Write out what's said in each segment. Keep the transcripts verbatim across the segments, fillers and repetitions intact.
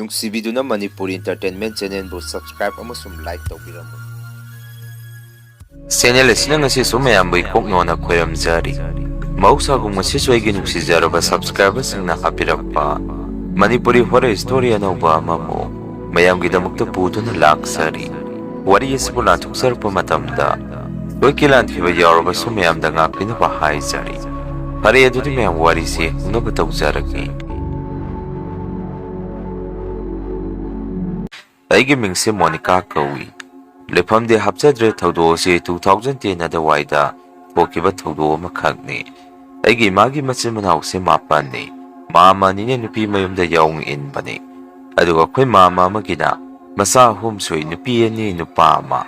ꯅꯨꯡꯁꯤꯕꯤꯗꯨꯅ Manipuri Entertainment Channelꯕꯨ subscribe ꯑꯃꯁꯨꯡ like ꯇꯧꯕꯤꯔꯝꯃꯨ꯫ Channel ꯑꯁꯤꯅ ꯉꯁꯤꯁꯨ ꯃꯌꯥꯝꯕꯨ ꯏꯀꯣꯛ ꯅꯣꯟꯅ ꯈꯣꯏꯔꯝꯖꯔꯤ꯫ ꯃꯍꯧꯁꯥꯒꯨꯝ ꯉꯁꯤꯁꯨ ꯑꯩꯒꯤ ꯅꯨꯡꯁꯤꯖꯔꯕ subscriberꯁꯤꯡꯅ ꯍꯥꯞꯄꯤꯔꯛꯄ ꯃꯅꯤꯄꯨꯔꯤ horror story ꯑꯅꯧꯕ ꯑꯃꯕꯨ ꯃꯌꯥꯝꯒꯤꯗꯃꯛꯇ ꯄꯨꯗꯨꯅ ꯂꯥꯛꯆꯔꯤ꯫ ꯋꯥꯔꯤ ꯑꯁꯤꯕꯨ ꯂꯥꯟꯊꯣꯛꯆꯔꯛꯄ ꯃꯇꯝꯗ ꯂꯣꯏꯀꯤ ꯂꯥꯟꯈꯤꯕ ꯌꯥꯎꯔꯕꯁꯨ ꯃꯌꯥꯝꯗ ꯉꯥꯛꯄꯤꯅꯕ ꯍꯥꯏꯖꯔꯤ꯫ ꯐꯔꯦ, ꯑꯗꯨꯗꯤ ꯃꯌꯥꯝ ꯋꯥꯔꯤꯁꯤ ꯍꯧꯅꯕ ꯇꯧꯖꯔꯒꯦ꯫ ꯑꯩꯒꯤ ꯃꯤꯡꯁꯦ ꯃꯣꯅꯤꯀꯥ ꯀꯧꯏ꯫ ꯂꯩꯐꯝꯗꯤ ꯍꯥꯞꯆꯗ꯭ꯔꯦ, ꯊꯧꯗꯣꯛ ꯑꯁꯤ two thousand ten ꯑꯗꯨꯋꯥꯏꯗ ꯊꯣꯛꯈꯤꯕ ꯊꯧꯗꯣꯛ ꯑꯃꯈꯛꯅꯤ꯫ ꯑꯩꯒꯤ ꯏꯃꯥꯒꯤ ꯃꯆꯤꯟ ꯃꯅꯥꯎꯁꯦ ꯃꯥꯄꯟꯅꯤ꯫ ꯃꯥꯃ ꯑꯅꯤꯅ ꯅꯨꯄꯤ ꯃꯌꯨꯝꯗ ꯌꯥꯎꯅ ꯏꯟꯕꯅꯤ꯫ ꯑꯗꯨꯒ ꯑꯩꯈꯣꯏ ꯃꯥꯃ ꯑꯃꯒꯤꯅ ꯃꯆꯥ ꯑꯍꯨꯝ ꯁꯨꯏ, ꯅꯨꯄꯤ ꯑꯅꯤ, ꯅꯨꯄꯥ ꯑꯃ꯫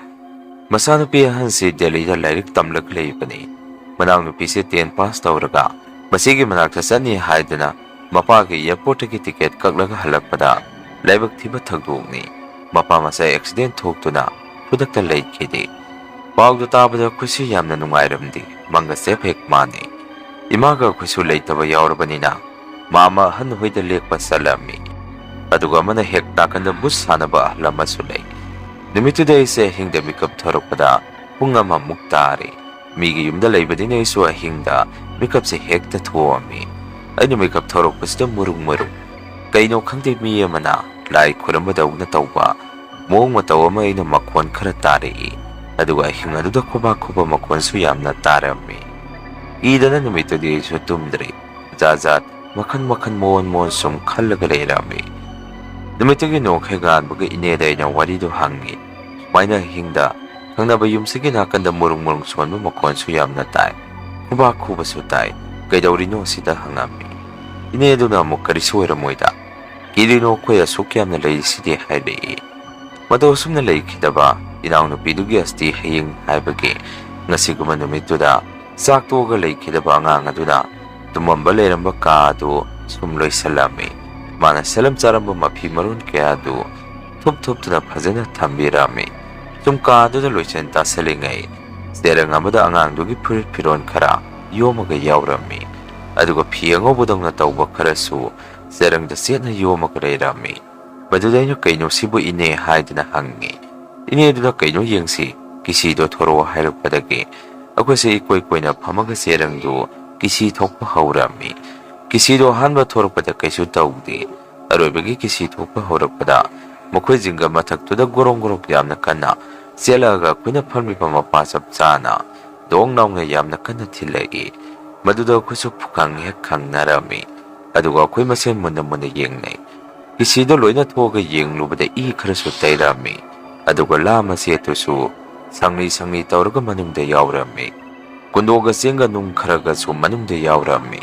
ꯃꯆꯥꯅꯨꯄꯤ ꯑꯍꯟꯁꯤ ꯗꯦꯜꯂꯤꯗ ꯂꯥꯏꯔꯤꯛ ꯇꯝꯂꯒ ꯂꯩꯕꯅꯤ꯫ ꯃꯅꯥꯎꯅꯨꯄꯤꯁꯦ ten pass ꯇꯧꯔꯒ ꯃꯆꯦꯒꯤ ꯃꯅꯥꯛꯇ ꯆꯠꯅꯤ ꯍꯥꯏꯗꯨꯅ ꯃꯄꯥꯒꯤ airportꯇꯒꯤ ticket ꯀꯛꯂꯒ ꯍꯜꯂꯛꯄꯗ ꯂꯥꯏꯕꯛ ꯊꯤꯕ ꯊꯧꯗꯣꯛꯅꯤ꯫ ꯃꯄꯥ ꯃꯆꯥ accident ꯊꯣꯛꯇꯨꯅ ꯈꯨꯗꯛꯇ ꯂꯩꯈꯤꯗꯦ꯫ ꯄꯥꯎꯗꯨ ꯇꯥꯕꯗ ꯑꯩꯈꯣꯏꯁꯨ ꯌꯥꯝꯅ ꯅꯨꯡꯉꯥꯏꯔꯝꯗꯦ꯫ ꯃꯪꯒꯁꯦ ꯍꯦꯛ ꯃꯥꯟꯅꯩ꯫ ꯏꯃꯥꯒ ꯑꯩꯈꯣꯏꯁꯨ ꯂꯩꯇꯕ ꯌꯥꯎꯔꯕꯅꯤꯅ ꯃꯥꯃ ꯑꯍꯟ ꯍꯣꯏꯗ ꯂꯦꯛꯄ ꯆꯠꯂꯝꯃꯤ꯫ ꯑꯗꯨꯒ ꯑꯃꯅ ꯍꯦꯛ ꯅꯥꯀꯟꯗ ꯕꯨꯁ ꯁꯥꯟꯅꯕ ꯑꯍꯜ ꯑꯃꯁꯨ ꯂꯩ꯫ ꯅꯨꯃꯤꯠꯇꯨꯗ ꯑꯩꯁꯦ ꯑꯍꯤꯡꯗ ꯃꯤꯀꯞ ꯊꯣꯔꯛꯄꯗ ꯄꯨꯡ ꯑꯃꯃꯨꯛ ꯇꯥꯔꯦ꯫ ꯃꯤꯒꯤ ꯌꯨꯝꯗ ꯂꯩꯕꯅꯤꯅ ꯑꯩꯁꯨ ꯑꯍꯤꯡꯗ ꯃꯤꯀꯞꯁꯦ ꯍꯦꯛꯇ ꯊꯣꯛꯑꯝꯃꯤ꯫ ꯑꯩꯅ ꯃꯤꯀꯞ ꯊꯣꯔꯛꯄꯁꯤꯗ ꯃꯨꯔꯨꯡ ꯃꯨꯔꯨꯡ ꯀꯩꯅꯣ ꯈꯪꯗꯦ, ꯃꯤ ꯑꯃꯅ ꯂꯥꯏ ꯈꯨꯔꯝꯕꯗꯧꯅ ꯇꯧꯕ ꯃꯑꯣꯡ ꯃꯇꯧ ꯑꯃ ꯑꯩꯅ ꯃꯈꯣꯟ ꯈꯔ ꯇꯥꯔꯛꯏ꯫ ꯑꯗꯨꯒ ꯑꯍꯤꯡ ꯑꯗꯨꯗ ꯈꯨꯕꯥꯛ ꯈꯨꯕ ꯃꯈꯣꯟꯁꯨ ꯌꯥꯝꯅ ꯇꯥꯔꯝꯃꯤ꯫ ꯀꯤꯗꯅ ꯅꯨꯃꯤꯠꯇꯨꯗꯤ ꯑꯩꯁꯨ ꯇꯨꯝꯗ꯭ꯔꯦ꯫ ꯖꯥꯠ ꯖꯥꯠ, ꯃꯈꯟ ꯃꯈꯟ, ꯃꯑꯣꯟ ꯃꯑꯣꯟ ꯁꯨꯝ ꯈꯜꯂꯒ ꯂꯩꯔꯝꯃꯤ꯫ ꯅꯨꯃꯤꯠꯇꯨꯒꯤ ꯅꯣꯡꯈꯩ ꯉꯥꯟꯕꯒ ꯏꯅꯦꯗ ꯑꯩꯅ ꯋꯥꯔꯤꯗꯨ ꯍꯪꯉꯤ꯫ ꯁꯨꯃꯥꯏꯅ ꯑꯍꯤꯡꯗ ꯊꯪꯅꯕ ꯌꯨꯝꯁꯤꯒꯤ ꯅꯥꯀꯟꯗ ꯃꯨꯔꯨꯡ ꯃꯨꯔꯨꯡ ꯁꯣꯟꯕ ꯃꯈꯣꯟꯁꯨ ꯌꯥꯝꯅ ꯇꯥꯏ, ꯈꯨꯕꯥꯛ ꯈꯨꯕꯁꯨ ꯇꯥꯏ, ꯀꯩꯗꯧꯔꯤꯅꯣ ꯁꯤꯗ ꯍꯪꯉꯝꯃꯤ꯫ ꯏꯅꯦ ꯑꯗꯨꯅ ꯑꯃꯨꯛ ꯀꯔꯤꯁꯨ ꯑꯣꯏꯔꯝꯃꯣꯏꯗ, ꯀꯤꯔꯤꯅꯣ, ꯑꯩꯈꯣꯏ ꯑꯁꯨꯛ ꯌꯥꯝꯅ ꯂꯩꯔꯤꯁꯤꯗꯤ ꯍꯥꯏꯔꯛꯏ꯫ ꯃꯇꯧ ꯑꯁꯨꯝꯅ ꯂꯩꯈꯤꯗꯕ ꯏꯅꯥꯎꯅꯨꯄꯤꯗꯨꯒꯤ ꯑꯁꯇꯤ ꯍꯌꯦꯡ ꯍꯥꯏꯕꯒꯤ ꯉꯁꯤꯒꯨꯝꯕ ꯅꯨꯃꯤꯠꯇꯨꯗ ꯆꯥꯛ ꯇꯣꯛꯑꯒ ꯂꯩꯈꯤꯗꯕ ꯑꯉꯥꯡ ꯑꯗꯨꯅ ꯇꯨꯝꯃꯝꯕ ꯂꯩꯔꯝꯕ ꯀꯥ ꯑꯗꯨ ꯁꯨꯝ ꯂꯣꯏꯁꯤꯜꯂꯝꯃꯤ꯫ ꯃꯥꯅ ꯁꯦꯠꯂꯝ ꯆꯥꯔꯝꯕ ꯃꯐꯤ ꯃꯔꯣꯟ ꯀꯌꯥ ꯑꯗꯨ ꯊꯨꯞ ꯊꯨꯞꯇꯨꯅ ꯐꯖꯅ ꯊꯝꯕꯤꯔꯝꯃꯤ꯫ ꯁꯨꯝ ꯀꯥ ꯑꯗꯨꯗ ꯂꯣꯏꯁꯤꯟ ꯇꯥꯁꯤꯜꯂꯤꯉꯩ ꯆꯦꯔꯪ ꯑꯃꯗ ꯑꯉꯥꯡꯗꯨꯒꯤ ꯐꯨꯔꯤꯠ ꯐꯤꯔꯣꯜ ꯈꯔ ꯌꯣꯝꯃꯒ ꯌꯥꯎꯔꯝꯃꯤ꯫ ꯑꯗꯨꯒ ꯐꯤ ꯑꯉꯧꯕꯗꯧꯅ ꯇꯧꯕ ꯈꯔꯁꯨ ꯆꯦꯔꯪꯗ ꯆꯦꯠꯅ ꯌꯣꯝꯃꯒ ꯂꯩꯔꯝꯃꯤ꯫ ꯃꯗꯨꯗ ꯑꯩꯅ "ꯀꯩꯅꯣ ꯁꯤꯕꯨ ꯏꯅꯦ?" ꯍꯥꯏꯗꯨꯅ ꯍꯪꯉꯤ꯫ ꯏꯅꯦꯗꯨꯅ "ꯀꯩꯅꯣ ꯌꯦꯡꯁꯤ, ꯀꯤꯁꯤꯗꯣ ꯊꯣꯔꯛꯑꯣ" ꯍꯥꯏꯔꯛꯄꯗꯒꯤ ꯑꯩꯈꯣꯏꯁꯦ ꯏꯀꯣꯏ ꯀꯣꯏꯅ ꯐꯝꯃꯒ ꯆꯦꯔꯪꯗꯨ ꯀꯤꯁꯤ ꯊꯣꯛꯄ ꯍꯧꯔꯝꯃꯤ꯫ ꯀꯤꯁꯤꯗꯣ ꯑꯍꯥꯟꯕ ꯊꯣꯔꯛꯄꯗ ꯀꯩꯁꯨ ꯇꯧꯗꯦ꯫ ꯑꯔꯣꯏꯕꯒꯤ ꯀꯤꯁꯤ ꯊꯣꯛꯄ ꯍꯧꯔꯛꯄꯗ ꯃꯈꯣꯏꯁꯤꯡꯒ ꯃꯊꯛꯇꯨꯗ ꯒꯣꯔꯣꯡ ꯒꯣꯔꯣꯡ ꯌꯥꯝꯅ ꯀꯟꯅ ꯆꯦꯜꯂꯛꯑꯒ ꯑꯩꯈꯣꯏꯅ ꯐꯝꯂꯤꯕ ꯃꯄꯥ ꯆꯞ ꯆꯥꯅ ꯗꯣꯡ ꯅꯥꯎꯅ ꯌꯥꯝꯅ ꯀꯟꯅ ꯊꯤꯜꯂꯛꯏ꯫ ꯃꯗꯨꯗ ꯑꯩꯈꯣꯏꯁꯨ ꯄꯨꯈꯪ ꯍꯦꯛ ꯈꯪꯅꯔꯝꯃꯤ꯫ ꯑꯗꯨꯒ ꯑꯩꯈꯣꯏ ꯃꯁꯦꯟ ꯃꯨꯟꯅ ꯃꯨꯟꯅ ꯌꯦꯡꯅꯩ꯫ ꯀꯤꯁꯤꯗꯣ ꯂꯣꯏꯅ ꯊꯣꯛꯑꯒ ꯌꯦꯡꯂꯨꯕꯗ ꯏ ꯈꯔꯁꯨ ꯇꯩꯔꯝꯃꯤ꯫ ꯑꯗꯨꯒ ꯂꯥ ꯃꯆꯦꯠꯇꯨꯁꯨ ꯁꯪꯂꯤ ꯁꯪꯂꯤ ꯇꯧꯔꯒ ꯃꯅꯨꯡꯗ ꯌꯥꯎꯔꯝꯃꯤ꯫ ꯀꯨꯟꯗꯣꯒ ꯆꯦꯡꯒ ꯅꯨꯡ ꯈꯔꯒꯁꯨ ꯃꯅꯨꯡꯗ ꯌꯥꯎꯔꯝꯃꯤ꯫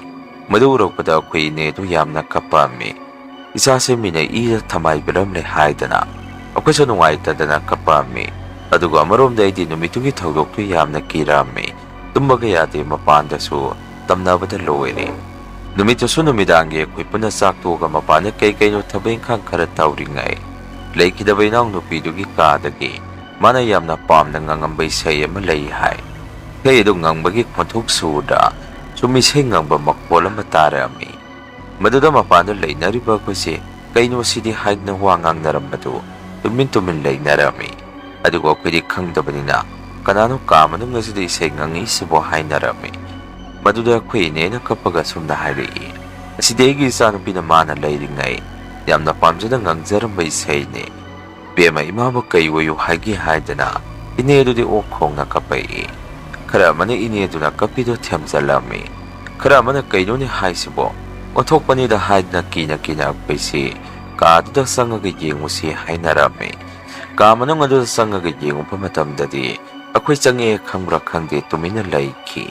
ꯃꯗꯨ ꯎꯔꯛꯄꯗ ꯑꯩꯈꯣꯏ ꯏꯅꯦꯗꯨ ꯌꯥꯝꯅ ꯀꯞꯄꯝꯃꯤ꯫ "ꯏꯆꯥꯁꯦ ꯃꯤꯅ ꯏꯗ ꯊꯃꯥꯏ ꯄꯤꯔꯝꯂꯦ" ꯍꯥꯏꯗꯅ ꯑꯩꯈꯣꯏꯁꯨ ꯅꯨꯡꯉꯥꯏꯇꯗꯅ ꯀꯞꯄꯝꯃꯤ꯫ ꯑꯗꯨꯒ ꯑꯃꯔꯣꯝꯗ ꯑꯩꯗꯤ ꯅꯨꯃꯤꯠꯇꯨꯒꯤ ꯊꯧꯗꯣꯛꯇꯨ ꯌꯥꯝꯅ ꯀꯤꯔꯝꯃꯤ꯫ ꯇꯨꯝꯕꯒ ꯌꯥꯗꯦ, ꯃꯄꯥꯟꯗꯁꯨ ꯇꯝꯅꯕꯗ ꯂꯣꯏꯔꯦ꯫ ꯅꯨꯃꯤꯠꯇꯨꯁꯨ ꯅꯨꯃꯤꯗꯥꯡꯒꯤ ꯑꯩꯈꯣꯏ ꯄꯨꯟꯅ ꯆꯥꯛ ꯇꯣꯛꯑꯒ ꯃꯄꯥꯟꯗ ꯀꯩ ꯀꯩꯅꯣ ꯊꯕꯛ ꯏꯪꯈꯥꯡ ꯈꯔ ꯇꯧꯔꯤꯉꯩ, ꯂꯩꯈꯤꯗꯕ ꯏꯅꯥꯎꯅꯨꯄꯤꯗꯨꯒꯤ ꯀꯥꯗꯒꯤ ꯃꯥꯅ ꯌꯥꯝꯅ ꯄꯥꯝꯅ ꯉꯪꯉꯝꯕ ꯏꯁꯩ ꯑꯃ ꯂꯩ ꯍꯥꯏ꯫ ꯏꯁꯩ ꯑꯗꯨ ꯉꯪꯕꯒꯤ ꯈꯣꯟꯊꯣꯛ ꯁꯨꯔꯗ ꯁꯨꯝ ꯏꯁꯩ ꯉꯪꯕ ꯃꯈꯣꯜ ꯑꯃ ꯇꯥꯔꯛꯑꯝꯃꯤ꯫ ꯃꯗꯨꯗ ꯃꯄꯥꯟꯗ ꯂꯩꯅꯔꯤꯕ ꯑꯩꯈꯣꯏꯁꯦ "ꯀꯩꯅꯣ ꯁꯤꯗꯤ?" ꯍꯥꯏꯗꯅ ꯋꯥ ꯉꯥꯡꯅꯔꯝꯕꯗꯨ ꯇꯨꯃꯤꯟ ꯇꯨꯃꯤꯟ ꯂꯩꯅꯔꯝꯃꯤ꯫ ꯑꯗꯨꯕꯨ ꯑꯩꯈꯣꯏꯗꯤ ꯈꯪꯗꯕꯅꯤꯅ "ꯀꯅꯥꯅꯣ ꯀꯥ ꯃꯅꯨꯡ ꯑꯁꯤꯗ ꯏꯁꯩ ꯉꯪꯉꯛꯏꯁꯤꯕꯣ?" ꯍꯥꯏꯅꯔꯝꯃꯤ꯫ ꯃꯗꯨꯗ ꯑꯩꯈꯣꯏ ꯏꯅꯦꯅ ꯀꯞꯄꯒ ꯑꯁꯨꯝꯅ ꯍꯥꯏꯔꯛꯏ, "ꯑꯁꯤꯗꯤ ꯑꯩꯒꯤ ꯏꯆꯥꯅꯨꯄꯤꯅ ꯃꯥꯅ ꯂꯩꯔꯤꯉꯩ ꯌꯥꯝꯅ ꯄꯥꯝꯖꯅ ꯉꯪꯖꯔꯝꯕ ꯏꯁꯩꯅꯤ꯫ ꯏꯕꯦꯝꯃ, ꯏꯃꯥꯕꯨ ꯀꯩ ꯑꯣꯏꯌꯨ ꯍꯥꯏꯒꯦ?" ꯍꯥꯏꯗꯅ ꯏꯅꯦ ꯑꯗꯨꯗꯤ ꯑꯣꯛ ꯈꯣꯡꯅ ꯀꯞꯄꯛꯏ꯫ ꯈꯔ ꯑꯃꯅ ꯏꯅꯦ ꯑꯗꯨꯅ ꯀꯞꯄꯤꯗꯨ ꯊꯦꯝꯖꯤꯜꯂꯝꯃꯤ꯫ ꯈꯔ ꯑꯃꯅ "ꯀꯩꯅꯣꯅꯦ ꯍꯥꯏꯁꯤꯕꯣ? ꯑꯣꯟꯊꯣꯛꯄꯅꯤꯗ" ꯍꯥꯏꯗꯅ ꯀꯤꯅ ꯀꯤꯅ ꯑꯩꯈꯣꯏꯁꯤ ꯀꯥꯗꯨꯗ ꯆꯪꯉꯒ ꯌꯦꯡꯉꯨꯁꯤ ꯍꯥꯏꯅꯔꯝꯃꯤ꯫ ꯀꯥ ꯃꯅꯨꯡ ꯑꯗꯨꯗ ꯆꯪꯉꯒ ꯌꯦꯡꯉꯨꯕ ꯃꯇꯝꯗꯗꯤ ꯑꯩꯈꯣꯏ ꯆꯪꯉꯛꯑꯦ ꯈꯪꯕ꯭ꯔꯥ ꯈꯪꯗꯦ, ꯇꯨꯃꯤꯟꯅ ꯂꯩꯈꯤ꯫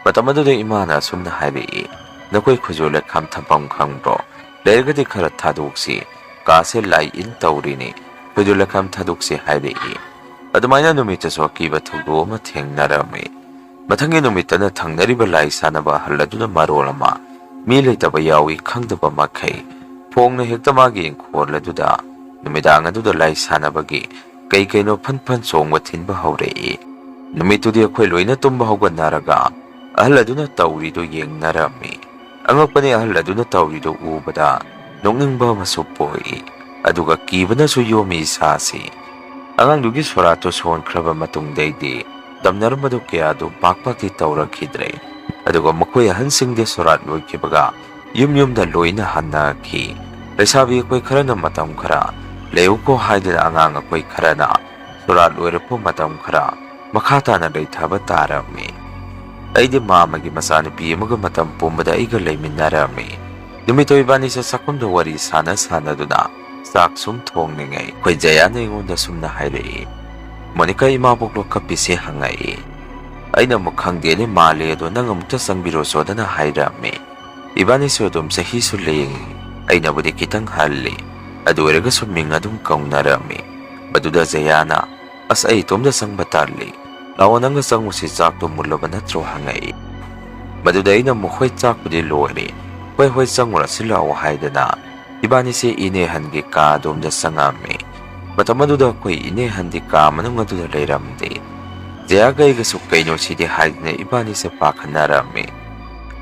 ꯃꯇꯝ ꯑꯗꯨꯗ ꯏꯃꯥꯅ ꯑꯁꯨꯝꯅ ꯍꯥꯏꯔꯛꯏ, "ꯅꯈꯣꯏ ꯈꯨꯖꯨ ꯂꯩꯈꯥꯝ ꯊꯝꯐꯝ ꯈꯪꯕ꯭ꯔꯣ? ꯂꯩꯔꯒꯗꯤ ꯈꯔ ꯊꯥꯗꯣꯛꯁꯤ, ꯀꯥꯁꯦ ꯂꯥꯏ ꯏꯟ ꯇꯧꯔꯤꯅꯤ, ꯈꯨꯖꯨ ꯂꯩꯈꯥꯝ ꯊꯥꯗꯣꯛꯁꯤ" ꯍꯥꯏꯔꯛꯏ꯫ ꯑꯗꯨꯃꯥꯏꯅ ꯅꯨꯃꯤꯠꯇꯁꯨ ꯑꯀꯤꯕ ꯊꯧꯗꯣꯛ ꯑꯃ ꯊꯦꯡꯅꯔꯝꯃꯤ꯫ ꯃꯊꯪꯒꯤ ꯅꯨꯃꯤꯠꯇꯅ ꯊꯪꯅꯔꯤꯕ ꯂꯥꯏ ꯁꯥꯟꯅꯕ ꯑꯍꯜ ꯑꯗꯨꯅ ꯃꯔꯣꯜ ꯑꯃ ꯃꯤ ꯂꯩꯇꯕ ꯌꯥꯎꯏ ꯈꯪꯗꯕ ꯃꯈꯩ ꯐꯣꯡꯅ ꯍꯦꯛꯇ ꯃꯥꯒꯤ ꯏꯪꯈꯣꯜ ꯑꯗꯨꯗ ꯅꯨꯃꯤꯗꯥꯡ ꯑꯗꯨꯗ ꯂꯥꯏ ꯁꯥꯟꯅꯕꯒꯤ ꯀꯩ ꯀꯩꯅꯣ ꯐꯟ ꯐꯟ ꯆꯣꯡꯕ ꯊꯤꯟꯕ ꯍꯧꯔꯛꯏ꯫ ꯅꯨꯃꯤꯠꯇꯨꯗꯤ ꯑꯩꯈꯣꯏ ꯂꯣꯏꯅ ꯇꯨꯝꯕ ꯍꯧꯒꯠꯅꯔꯒ ꯑꯍꯜ ꯑꯗꯨꯅ ꯇꯧꯔꯤꯗꯨ ꯌꯦꯡꯅꯔꯝꯃꯤ꯫ ꯑꯉꯛꯄꯅꯤ, ꯑꯍꯜ ꯑꯗꯨꯅ ꯇꯧꯔꯤꯗꯨ ꯎꯕꯗ ꯅꯣꯛꯅꯤꯡꯕ ꯑꯃꯁꯨ ꯄꯣꯛꯏ꯫ ꯑꯗꯨꯒ ꯀꯤꯕꯅꯁꯨ ꯌꯣꯝꯃꯤ ꯏꯁꯥꯁꯤ꯫ ꯑꯉꯥꯡꯗꯨꯒꯤ ꯁꯣꯔꯥꯠꯇꯨ ꯁꯣꯟꯈ꯭ꯔꯕ ꯃꯇꯨꯡꯗꯩꯗꯤ ꯇꯝꯅꯔꯝꯕꯗꯨ ꯀꯌꯥꯗꯨ ꯄꯥꯛ ꯄꯥꯛꯇꯤ ꯇꯧꯔꯛꯈꯤꯗ꯭ꯔꯦ꯫ ꯑꯗꯨꯒ ꯃꯈꯣꯏ ꯑꯍꯟꯁꯤꯡꯗꯤ ꯁꯣꯔꯥꯠ ꯂꯣꯏꯈꯤꯕꯒ ꯌꯨꯝ ꯌꯨꯝꯗ ꯂꯣꯏꯅ ꯍꯟꯅꯈꯤ꯫ ꯂꯩꯁꯥꯕꯤ ꯑꯩꯈꯣꯏ ꯈꯔꯅ ꯃꯇꯝ ꯈꯔ ꯂꯩꯌꯨꯀꯣ ꯍꯥꯏꯗꯨꯅ ꯑꯉꯥꯡ ꯑꯩꯈꯣꯏ ꯈꯔꯅ ꯁꯣꯔꯥꯠ ꯂꯣꯏꯔꯛꯄ ꯃꯇꯝ ꯈꯔ ꯃꯈꯥ ꯇꯥꯅ ꯂꯩꯊꯕ ꯇꯥꯔꯝꯃꯤ꯫ ꯑꯩꯗꯤ ꯃꯥꯃꯒꯤ ꯃꯆꯥꯅꯨꯄꯤ ꯑꯃꯒ ꯃꯇꯝ ꯄꯨꯝꯕꯗ ꯑꯩꯒ ꯂꯩꯃꯤꯟꯅꯔꯝꯃꯤ꯫ ꯅꯨꯃꯤꯠꯇꯣ ꯏꯕꯥꯅꯤꯁꯦ ꯆꯥꯛꯈꯨꯝꯗ ꯋꯥꯔꯤ ꯁꯥꯟꯅ ꯁꯥꯟꯅꯗꯨꯅ ꯆꯥꯛ ꯁꯨꯝ ꯊꯣꯡꯂꯤꯉꯩ ꯑꯩꯈꯣꯏ ꯖꯌꯥꯅ ꯑꯩꯉꯣꯟꯗ ꯁꯨꯝꯅ ꯍꯥꯏꯔꯛꯏ, "ꯃꯣꯅꯤꯀꯥ, ꯏꯃꯥꯕꯣꯛꯂꯣ ꯀꯞꯄꯤꯁꯦ?" ꯍꯪꯉꯛꯏ꯫ ꯑꯩꯅ ꯑꯃꯨꯛ, "ꯈꯪꯗꯦꯅꯦ, ꯃꯥꯜꯂꯦ, ꯑꯗꯣ ꯅꯪ ꯑꯃꯨꯛꯇ ꯆꯪꯕꯤꯔꯣꯆꯣꯗꯅ" ꯍꯥꯏꯔꯝꯃꯤ꯫ ꯏꯕꯥꯅꯤꯁꯨ ꯑꯗꯨꯝ ꯆꯍꯤꯁꯨ ꯂꯦꯡꯉꯤ꯫ ꯑꯩꯅꯕꯨꯗꯤ ꯈꯤꯇꯪ ꯍꯜꯂꯤ꯫ ꯑꯗꯨ ꯑꯣꯏꯔꯒꯁꯨ ꯃꯤꯡ ꯑꯗꯨꯝ ꯀꯧꯅꯔꯝꯃꯤ꯫ ꯃꯗꯨꯗ ꯖꯌꯥꯅ, "ꯑꯁ, ꯑꯩ ꯏꯇꯣꯝꯗ ꯆꯪꯕ ꯇꯜꯂꯤ꯫ ꯂꯥꯛꯑꯣ, ꯅꯪꯒ ꯆꯪꯉꯨꯁꯤ, ꯆꯥꯛꯇꯣ ꯃꯨꯜꯂꯕ ꯅꯠꯇ꯭ꯔꯣ?" ꯍꯪꯉꯛꯏ꯫ ꯃꯗꯨꯗ ꯑꯩꯅ ꯑꯃꯨꯛ, "ꯍꯣꯏ, ꯆꯥꯛꯄꯨꯗꯤ ꯂꯣꯏꯔꯦ꯫ ꯍꯣꯏ, ꯍꯣꯏ, ꯆꯪꯉꯨꯔꯁꯤ ꯂꯥꯛꯑꯣ" ꯍꯥꯏꯗꯅ ꯏꯕꯥꯅꯤꯁꯦ ꯏꯅꯦ ꯑꯍꯟꯒꯤ ꯀꯥ ꯑꯗꯣꯝꯗ ꯆꯪꯉꯝꯃꯤ꯫ ꯃꯇꯝ ꯑꯗꯨꯗ ꯑꯩꯈꯣꯏ ꯏꯅꯦ ꯑꯍꯟꯗꯤ ꯀꯥ ꯃꯅꯨꯡ ꯑꯗꯨꯗ ꯂꯩꯔꯝꯗꯦ꯫ ꯖꯌꯥꯒ ꯑꯩꯒꯁꯨ "ꯀꯩꯅꯣ ꯁꯤꯗꯤ?" ꯍꯥꯏꯗꯨꯅ ꯏꯕꯥꯅꯤꯁꯦ ꯄꯥꯈꯠꯅꯔꯝꯃꯤ꯫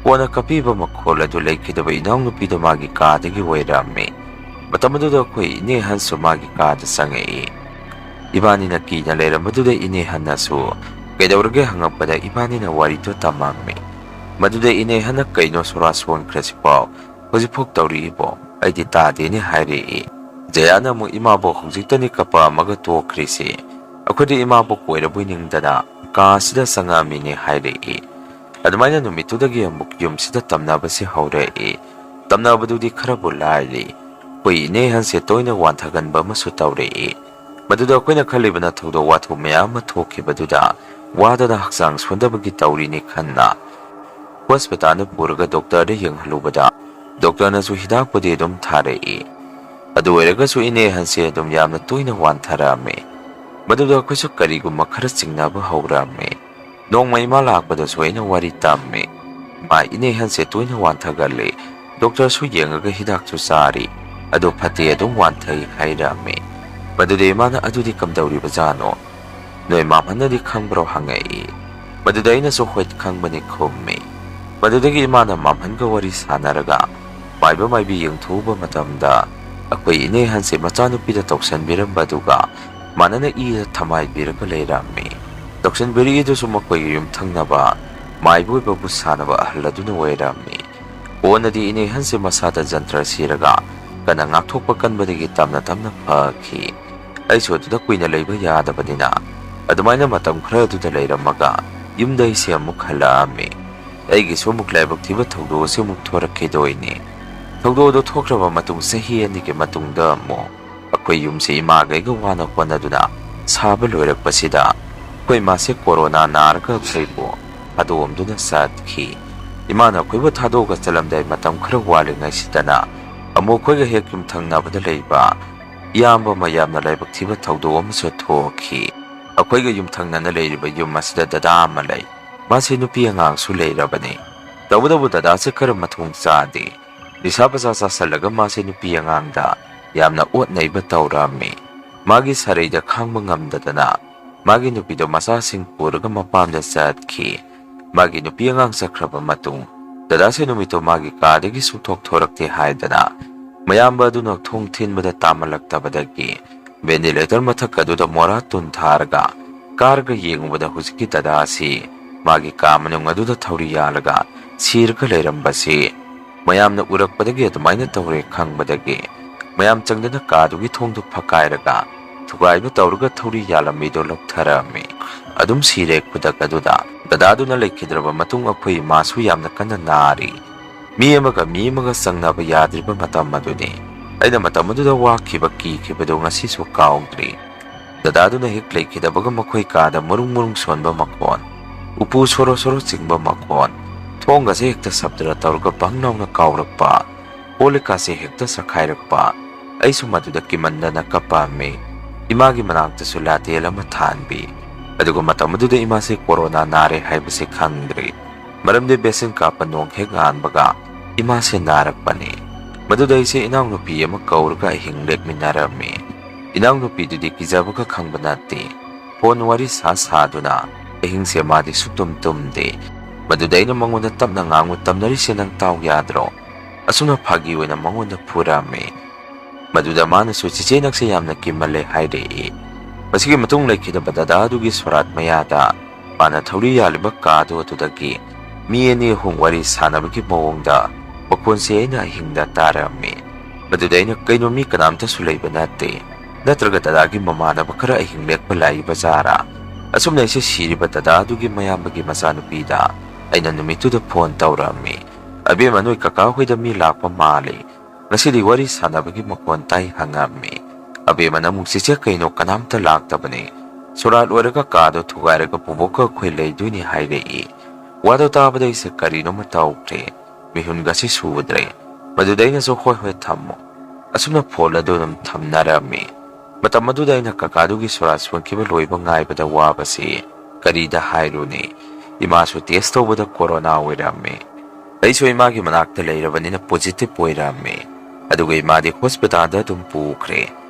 ꯀꯣꯟꯅ ꯀꯞꯄꯤꯕ ꯃꯈꯣꯜ ꯑꯗꯨ ꯂꯩꯈꯤꯗꯕ ꯏꯅꯥꯎꯅꯨꯄꯤꯗꯣ ꯃꯥꯒꯤ ꯀꯥꯗꯒꯤ ꯑꯣꯏꯔꯝꯃꯤ꯫ ꯃꯇꯝ ꯑꯗꯨꯗ ꯑꯩꯈꯣꯏ ꯏꯅꯦ ꯑꯍꯟꯁꯨ ꯃꯥꯒꯤ ꯀꯥꯗ ꯆꯪꯉꯛꯏ꯫ ꯏꯕꯥꯅꯤꯅ ꯀꯤꯅ ꯂꯩꯔꯝꯕꯗꯨꯗ ꯏꯅꯦ ꯑꯍꯟꯅꯁꯨ "ꯀꯩꯗꯧꯔꯒꯦ?" ꯍꯪꯉꯛꯄꯗ ꯏꯕꯥꯅꯤꯅ ꯋꯥꯔꯤꯗꯣ ꯇꯝꯃꯝꯃꯤ꯫ ꯃꯗꯨꯗ ꯏꯅꯦ ꯑꯍꯟꯅ, "ꯀꯩꯅꯣ ꯁꯣꯔꯥ ꯁꯣꯟꯈ꯭ꯔꯁꯤꯐꯥꯎ ꯍꯧꯖꯤꯛꯐꯥꯎ ꯇꯧꯔꯤꯕꯣ? ꯑꯩꯗꯤ ꯇꯥꯗꯦꯅꯦ" ꯍꯥꯏꯔꯛꯏ꯫ ꯖꯌꯥꯅ ꯑꯃꯨꯛ, "ꯏꯃꯥꯕꯣꯛ ꯍꯧꯖꯤꯛꯇꯅꯤ ꯀꯞꯄꯛꯑꯝꯃꯒ ꯇꯣꯛꯈ꯭ꯔꯤꯁꯤ꯫ ꯑꯩꯈꯣꯏꯗꯤ ꯏꯃꯥꯕꯣꯛ ꯑꯣꯏꯔꯕꯣꯏ ꯅꯤꯡꯗꯅ ꯀꯥꯁꯤꯗ ꯆꯪꯉꯛꯑꯝꯃꯤꯅꯦ" ꯍꯥꯏꯔꯛꯏ꯫ ꯑꯗꯨꯃꯥꯏꯅ ꯅꯨꯃꯤꯠꯇꯨꯗꯒꯤ ꯑꯃꯨꯛ ꯌꯨꯝꯁꯤꯗ ꯇꯝꯅꯕꯁꯦ ꯍꯧꯔꯛꯏ꯫ ꯇꯝꯅꯕꯗꯨꯗꯤ ꯈꯔꯕꯨ ꯂꯥꯏꯔꯤ꯫ ꯑꯩꯈꯣꯏ ꯏꯅꯦ ꯑꯍꯟꯁꯦ ꯇꯣꯏꯅ ꯋꯥꯟꯊꯒꯟꯕ ꯑꯃꯁꯨ ꯇꯧꯔꯛꯏ꯫ ꯃꯗꯨꯗ ꯑꯩꯈꯣꯏꯅ ꯈꯜꯂꯤꯕꯅ ꯊꯧꯗꯣꯛ ꯋꯥꯊꯣꯛ ꯃꯌꯥꯝ ꯑꯃ ꯊꯣꯛꯈꯤꯕꯗꯨꯗ ꯋꯥꯗꯅ ꯍꯛꯆꯥꯡ ꯁꯣꯟꯊꯕꯒꯤ ꯇꯧꯔꯤꯅꯤ ꯈꯟꯅ ꯍꯣꯁꯄꯤꯇꯥꯜꯗ ꯄꯨꯔꯒ ꯗꯣꯛꯇꯔꯗ ꯌꯦꯡꯍꯜꯂꯨꯕꯗ ꯗꯣꯛꯇꯔꯅꯁꯨ ꯍꯤꯗꯥꯛꯄꯨꯗꯤ ꯑꯗꯨꯝ ꯊꯥꯔꯛꯏ꯫ ꯑꯗꯨ ꯑꯣꯏꯔꯒꯁꯨ ꯏꯅꯦ ꯑꯍꯟꯁꯦ ꯑꯗꯨꯝ ꯌꯥꯝꯅ ꯇꯣꯏꯅ ꯋꯥꯟꯊꯔꯛꯑꯝꯃꯤ꯫ ꯃꯗꯨꯗ ꯑꯩꯈꯣꯏꯁꯨ ꯀꯔꯤꯒꯨꯝꯕ ꯈꯔ ꯆꯤꯡꯅꯕ ꯍꯧꯔꯛꯑꯝꯃꯤ꯫ ꯅꯣꯡꯃ ꯏꯃꯥ ꯂꯥꯛꯄꯗꯁꯨ ꯑꯩꯅ ꯋꯥꯔꯤ ꯇꯝꯃꯤ꯫ ꯏꯃꯥ, ꯏꯅꯦ ꯑꯍꯟꯁꯦ ꯇꯣꯏꯅ ꯋꯥꯟꯊꯒꯜꯂꯤ꯫ ꯗꯣꯛꯇꯔꯁꯨ ꯌꯦꯡꯉꯒ ꯍꯤꯗꯥꯛꯁꯨ ꯆꯥꯔꯤ꯫ ꯑꯗꯨ ꯐꯠꯇꯦ, ꯑꯗꯨꯝ ꯋꯥꯟꯊꯩ ꯍꯥꯏꯔꯝꯃꯤ꯫ ꯃꯗꯨꯗ ꯏꯃꯥꯅ, "ꯑꯗꯨꯗꯤ ꯀꯝꯗꯧꯔꯤꯕꯖꯥꯠꯅꯣ? ꯅꯣꯏ ꯃꯥꯝꯍꯟꯅꯗꯤ ꯈꯪꯕ꯭ꯔꯣ?" ꯍꯪꯉꯛꯏ꯫ ꯃꯗꯨꯗ ꯑꯩꯅꯁꯨ, "ꯍꯣꯏ, ꯈꯪꯕꯅꯤ" ꯈꯨꯝꯃꯤ꯫ ꯃꯗꯨꯗꯒꯤ ꯏꯃꯥꯅ ꯃꯥꯝꯍꯟꯒ ꯋꯥꯔꯤ ꯁꯥꯟꯅꯔꯒ ꯃꯥꯏꯕ ꯃꯥꯏꯕꯤ ꯌꯦꯡꯊꯣꯛꯎꯕ ꯃꯇꯝꯗ ꯑꯩꯈꯣꯏ ꯏꯅꯦ ꯑꯍꯟꯁꯦ ꯃꯆꯥꯅꯨꯄꯤꯗ ꯇꯧꯁꯟꯕꯤꯔꯝꯕ ꯑꯗꯨꯒ ꯃꯥꯅꯅ ꯏꯗ ꯊꯝꯍꯥꯏꯕꯤꯔꯒ ꯂꯩꯔꯝꯃꯤ꯫ ꯇꯧꯁꯟꯕꯤꯔꯛꯏꯗꯨꯁꯨ ꯃꯈꯣꯏꯒꯤ ꯌꯨꯝꯊꯪꯅꯕ ꯃꯥꯏꯕ ꯑꯣꯏꯕꯕꯨ ꯁꯥꯟꯅꯕ ꯑꯍꯜ ꯑꯗꯨꯅ ꯑꯣꯏꯔꯝꯃꯤ꯫ ꯀꯣꯟꯅꯗꯤ ꯏꯅꯦ ꯑꯍꯟꯁꯦ ꯃꯁꯥꯗ ꯖꯟꯇ꯭ꯔ ꯁꯤꯔꯒ ꯀꯟꯅ ꯉꯥꯛꯊꯣꯛꯄ ꯀꯟꯕꯗꯒꯤ ꯇꯞꯅ ꯇꯞꯅ ꯐꯈꯤ꯫ ꯑꯩꯁꯨ ꯑꯗꯨꯗ ꯀꯨꯏꯅ ꯂꯩꯕ ꯌꯥꯗꯕꯅꯤꯅ ꯑꯗꯨꯃꯥꯏꯅ ꯃꯇꯝ ꯈꯔ ꯑꯗꯨꯗ ꯂꯩꯔꯝꯃꯒ ꯌꯨꯝꯗ ꯑꯩꯁꯦ ꯑꯃꯨꯛ ꯍꯜꯂꯛꯑꯝꯃꯤ꯫ ꯑꯩꯒꯤꯁꯨ ꯑꯃꯨꯛ ꯂꯥꯏꯕꯛ ꯊꯤꯕ ꯊꯧꯗꯣꯛ ꯑꯁꯤ ꯑꯃꯨꯛ ꯊꯣꯔꯛꯈꯤꯗꯣꯏꯅꯤ꯫ ꯊꯧꯗꯣꯛ ꯑꯗꯨ ꯊꯣꯛꯈ꯭ꯔꯕ ꯃꯇꯨꯡ ꯆꯍꯤ ꯑꯅꯤꯒꯤ ꯃꯇꯨꯡꯗ ꯑꯃꯨꯛ ꯑꯩꯈꯣꯏ ꯌꯨꯝꯁꯤ ꯏꯃꯥꯒ ꯑꯩꯒ ꯋꯥꯅ ꯍꯣꯠꯅꯗꯨꯅ ꯁꯥꯕ ꯂꯣꯏꯔꯛꯄꯁꯤꯗ ꯑꯩꯈꯣꯏ ꯏꯃꯥꯁꯦ ꯀꯣꯔꯣꯅꯥ ꯅꯥꯔꯒ ꯑꯩꯈꯣꯏꯕꯨ ꯊꯥꯗꯣꯛꯑꯝꯗꯨꯅ ꯆꯠꯈꯤ꯫ ꯏꯃꯥꯅ ꯑꯩꯈꯣꯏꯕꯨ ꯊꯥꯗꯣꯛꯑꯒ ꯆꯠꯂꯝꯗꯥꯏ ꯃꯇꯝ ꯈꯔ ꯋꯥꯠꯂꯤꯉꯩꯁꯤꯗꯅ ꯑꯃꯨꯛ ꯑꯩꯈꯣꯏꯒ ꯍꯦꯛ ꯌꯨꯝꯊꯪꯅꯕꯗ ꯂꯩꯕ ꯏꯌꯥꯝꯕ ꯑꯃ ꯌꯥꯝꯅ ꯂꯥꯏꯕꯛ ꯊꯤꯕ ꯊꯧꯗꯣꯛ ꯑꯃꯁꯨ ꯊꯣꯛꯈꯤ꯫ ꯑꯩꯈꯣꯏꯒ ꯌꯨꯝꯊꯪꯅꯅ ꯂꯩꯔꯤꯕ ꯌꯨꯝ ꯑꯁꯤꯗ ꯗꯗꯥ ꯑꯃ ꯂꯩ꯫ ꯃꯥꯁꯤ ꯅꯨꯄꯤ ꯑꯉꯥꯡꯁꯨ ꯂꯩꯔꯕꯅꯤ꯫ ꯇꯧꯕꯇꯕꯨ ꯗꯗꯥꯁꯦ ꯈꯔ ꯃꯊꯣꯡ ꯆꯥꯗꯦ꯫ ꯅꯤꯁꯥ ꯄꯁꯥ ꯆꯥꯁꯤꯜꯂꯒ ꯃꯥꯁꯦ ꯅꯨꯄꯤ ꯑꯉꯥꯡꯗ ꯌꯥꯝꯅ ꯑꯣꯠ ꯅꯩꯕ ꯇꯧꯔꯝꯃꯤ꯫ ꯃꯥꯒꯤ ꯁꯥꯔꯩꯗ ꯈꯥꯡꯕ ꯉꯝꯗꯗꯅ ꯃꯥꯒꯤ ꯅꯨꯄꯤꯗꯣ ꯃꯆꯥꯁꯤꯡ ꯄꯨꯔꯒ ꯃꯄꯥꯝꯗ ꯆꯠꯈꯤ꯫ ꯃꯥꯒꯤ ꯅꯨꯄꯤ ꯑꯉꯥꯡ ꯆꯠꯈ꯭ꯔꯕ ꯃꯇꯨꯡ ꯗꯗꯥꯁꯦ ꯅꯨꯃꯤꯠꯇꯣ ꯃꯥꯒꯤ ꯀꯥꯗꯒꯤ ꯁꯨꯡꯊꯣꯛ ꯊꯣꯔꯛꯇꯦ ꯍꯥꯏꯗꯅ ꯃꯌꯥꯝꯕ ꯑꯗꯨꯅ ꯊꯣꯡ ꯊꯤꯟꯕꯗ ꯇꯥꯃꯜꯂꯛꯇꯕꯗꯒꯤ ventilator ꯃꯊꯛ ꯑꯗꯨꯗ ꯃꯣꯔꯥ ꯇꯨꯟ ꯊꯥꯔꯒ ꯀꯥꯔꯒ ꯌꯦꯡꯉꯨꯕꯗ ꯍꯧꯖꯤꯛꯀꯤ ꯗꯗꯥ ꯑꯁꯤ ꯃꯥꯒꯤ ꯀꯥ ꯃꯅꯨꯡ ꯑꯗꯨꯗ ꯊꯧꯔꯤ ꯌꯥꯜꯂꯒ ꯁꯤꯔꯒ ꯂꯩꯔꯝꯕꯁꯤ ꯃꯌꯥꯝꯅ ꯎꯔꯛꯄꯗꯒꯤ ꯑꯗꯨꯃꯥꯏꯅ ꯇꯧꯔꯦ ꯈꯪꯕꯗꯒꯤ ꯃꯌꯥꯝ ꯆꯪꯗꯅ ꯀꯥꯗꯨꯒꯤ ꯊꯣꯡꯗꯨ ꯐꯛꯀꯥꯏꯔꯒ ꯊꯨꯒꯥꯏꯕ ꯇꯧꯔꯒ ꯊꯧꯔꯤ ꯌꯥꯜꯂꯝꯃꯤꯗꯨ ꯂꯧꯊꯔꯛꯑꯝꯃꯤ꯫ ꯑꯗꯨꯝ ꯁꯤꯔꯦ ꯈꯨꯗꯛ ꯑꯗꯨꯗ꯫ ꯗꯗꯥꯗꯨꯅ ꯂꯩꯈꯤꯗ꯭ꯔꯕ ꯃꯇꯨꯡ ꯑꯩꯈꯣꯏ ꯏꯃꯥꯁꯨ ꯌꯥꯝꯅ ꯀꯟꯅ ꯅꯥꯔꯤ꯫ ꯃꯤ ꯑꯃꯒ ꯃꯤ ꯑꯃꯒ ꯆꯪꯅꯕ ꯌꯥꯗ꯭ꯔꯤꯕ ꯃꯇꯝ ꯑꯗꯨꯅꯤ꯫ ꯑꯩꯅ ꯃꯇꯝ ꯑꯗꯨꯗ ꯋꯥꯈꯤꯕ ꯀꯤꯈꯤꯕꯗꯨ ꯉꯁꯤꯁꯨ ꯀꯥꯎꯗ꯭ꯔꯤ꯫ ꯗꯗꯥꯗꯨꯅ ꯍꯦꯛ ꯂꯩꯈꯤꯗꯕꯒ ꯃꯈꯣꯏ ꯀꯥꯗ ꯃꯔꯨꯡ ꯃꯔꯨꯡ ꯁꯣꯟꯕ ꯃꯈꯣꯟ, ꯎꯄꯨ ꯁꯣꯔꯣ ꯁꯣꯔꯣ ꯆꯤꯡꯕ ꯃꯈꯣꯟ, ꯊꯣꯡꯒꯁꯦ ꯍꯦꯛꯇ ꯁꯞꯇ꯭ꯔ ꯇꯧꯔꯒ ꯕꯪ ꯂꯥꯎꯅ ꯀꯥꯎꯔꯛꯄ, ꯀꯣꯜ ꯂꯤꯛꯀꯥꯁꯦ ꯍꯦꯛꯇ ꯆꯈꯥꯏꯔꯛꯄ꯫ ꯑꯩꯁꯨ ꯃꯗꯨꯗ ꯀꯤꯃꯟꯗꯅ ꯀꯞꯄꯝꯃꯤ꯫ ꯏꯃꯥꯒꯤ ꯃꯅꯥꯛꯇꯁꯨ ꯂꯥꯇꯦꯜ ꯑꯃ ꯊꯥꯟꯕꯤ꯫ ꯑꯗꯨꯒ ꯃꯇꯝ ꯑꯗꯨꯗ ꯏꯃꯥꯁꯦ ꯀꯣꯔꯣꯅꯥ ꯅꯥꯔꯦ ꯍꯥꯏꯕꯁꯦ ꯈꯪꯗ꯭ꯔꯤ꯫ ꯃꯔꯝꯗꯤ ꯚꯦꯛꯁꯤꯟ ꯀꯥꯞꯄ ꯅꯣꯡ ꯍꯦꯛ ꯉꯥꯟꯕꯒ ꯏꯃꯥꯁꯦ ꯅꯥꯔꯛꯄꯅꯤ꯫ ꯃꯗꯨꯗ ꯑꯩꯁꯦ ꯏꯅꯥꯎꯅꯨꯄꯤ ꯑꯃ ꯀꯧꯔꯒ ꯑꯍꯤꯡ ꯂꯦꯛꯃꯤꯟꯅꯔꯝꯃꯤ꯫ ꯏꯅꯥꯎꯅꯨꯄꯤꯗꯨꯗꯤ ꯀꯤꯖꯕꯒ ꯈꯪꯕ ꯅꯠꯇꯦ꯫ ꯐꯣꯟ ꯋꯥꯔꯤ ꯁꯥ ꯁꯥꯗꯨꯅ ꯑꯍꯤꯡꯁꯦ ꯃꯥꯗꯤ ꯁꯨꯛꯇꯨꯝ ꯇꯨꯝꯗꯦ꯫ ꯃꯗꯨꯗ ꯑꯩꯅ ꯃꯉꯣꯟꯗ ꯇꯞꯅ ꯉꯥꯡꯉꯨ, "ꯇꯝꯅꯔꯤꯁꯦ ꯅꯪ ꯇꯥꯎ ꯌꯥꯗ꯭ꯔꯣ?" ꯑꯁꯨꯝꯅ ꯐꯥꯒꯤ ꯑꯣꯏꯅ ꯃꯉꯣꯟꯗ ꯐꯨꯔꯝꯃꯤ꯫ ꯃꯗꯨꯗ ꯃꯥꯅꯁꯨ, "ꯆꯦꯆꯦ, ꯅꯪꯁꯦ ꯌꯥꯝꯅ ꯀꯤꯃꯜꯂꯦ" ꯍꯥꯏꯔꯛꯏ꯫ ꯃꯁꯤꯒꯤ ꯃꯇꯨꯡ ꯂꯩꯈꯤꯗꯕ ꯗꯗꯥ ꯑꯗꯨꯒꯤ ꯁꯣꯔꯥꯠ ꯃꯌꯥꯗ ꯃꯥꯅ ꯊꯧꯔꯤ ꯌꯥꯜꯂꯤꯕ ꯀꯥꯗꯨ ꯑꯗꯨꯗꯒꯤ ꯃꯤ ꯑꯅꯤ ꯑꯍꯨꯝ ꯋꯥꯔꯤ ꯁꯥꯟꯅꯕꯒꯤ ꯃꯑꯣꯡꯗ ꯃꯈꯣꯟꯁꯦ ꯑꯩꯅ ꯑꯍꯤꯡꯗ ꯇꯥꯔꯝꯃꯤ꯫ ꯃꯗꯨꯗ ꯑꯩꯅ, "ꯀꯩꯅꯣ, ꯃꯤ ꯀꯅꯥꯝꯇꯁꯨ ꯂꯩꯕ ꯅꯠꯇꯦ, ꯅꯠꯇ꯭ꯔꯒ ꯗꯗꯥꯒꯤ ꯃꯃꯥꯟꯅꯕ ꯈꯔ ꯑꯍꯤꯡ ꯂꯦꯛꯄ ꯂꯥꯛꯏꯕ ꯖꯥꯔꯥ?" ꯑꯁꯨꯝꯅ ꯑꯩꯁꯦ ꯁꯤꯔꯤꯕ ꯗꯗꯥ ꯑꯗꯨꯒꯤ ꯃꯌꯥꯝꯕꯒꯤ ꯃꯆꯥꯅꯨꯄꯤꯗ ꯑꯩꯅ ꯅꯨꯃꯤꯠꯇꯨꯗ ꯐꯣꯟ ꯇꯧꯔꯝꯃꯤ꯫ "ꯑꯕꯦꯝꯃ, ꯅꯣꯏ ꯀꯀꯥ ꯍꯣꯏꯗ ꯃꯤ ꯂꯥꯛꯄ ꯃꯥꯜꯂꯤ, ꯉꯁꯤꯗꯤ ꯋꯥꯔꯤ ꯁꯥꯟꯅꯕꯒꯤ ꯃꯈꯣꯟ ꯇꯥꯏ" ꯍꯪꯉꯝꯃꯤ꯫ ꯑꯕꯦꯝꯃꯅ ꯑꯃꯨꯛ, "ꯆꯦꯆꯦ, ꯀꯩꯅꯣ, ꯀꯅꯥꯝꯇ ꯂꯥꯛꯇꯕꯅꯤ, ꯁꯣꯔꯥꯠ ꯂꯣꯏꯔꯒ ꯀꯥꯗꯣ ꯊꯨꯒꯥꯏꯔꯒ ꯕꯨꯕꯣꯛꯀ ꯑꯩꯈꯣꯏ ꯂꯩꯗꯣꯏꯅꯤ" ꯍꯥꯏꯔꯛꯏ꯫ ꯋꯥꯗꯣ ꯇꯥꯕꯗ ꯑꯩꯁꯦ ꯀꯔꯤꯅꯣꯃ ꯇꯧꯈ꯭ꯔꯦ, ꯃꯤꯍꯨꯟꯒꯁꯤ ꯁꯨꯗ꯭ꯔꯦ꯫ ꯃꯗꯨꯗ ꯑꯩꯅꯁꯨ, "ꯍꯣꯏ ꯍꯣꯏ, ꯊꯝꯃꯣ"꯫ ꯑꯁꯨꯝꯅ ꯐꯣꯟ ꯑꯗꯨ ꯑꯗꯨꯝ ꯊꯝꯅꯔꯝꯃꯤ꯫ ꯃꯇꯝ ꯑꯗꯨꯗ ꯑꯩꯅ ꯀꯀꯥꯗꯨꯒꯤ ꯁꯣꯔꯥꯠ ꯁꯣꯟꯈꯤꯕ ꯂꯣꯏꯕ ꯉꯥꯏꯕꯗ ꯋꯥꯕꯁꯤ ꯀꯔꯤꯗ ꯍꯥꯏꯔꯨꯅꯤ꯫ ꯏꯃꯥꯁꯨ ꯇꯦꯁ ꯇꯧꯕꯗ ꯀꯣꯔꯣꯅꯥ ꯑꯣꯏꯔꯝꯃꯤ꯫ ꯑꯩꯁꯨ ꯏꯃꯥꯒꯤ ꯃꯅꯥꯛꯇ ꯂꯩꯔꯕꯅꯤꯅ ꯄꯣꯖꯤꯇꯤꯚ ꯑꯣꯏꯔꯝꯃꯤ꯫ ꯑꯗꯨꯒ ꯏꯃꯥꯗꯤ ꯍꯣꯁꯄꯤꯇꯥꯜꯗ ꯑꯗꯨꯝ ꯄꯨꯈ꯭ꯔꯦ꯫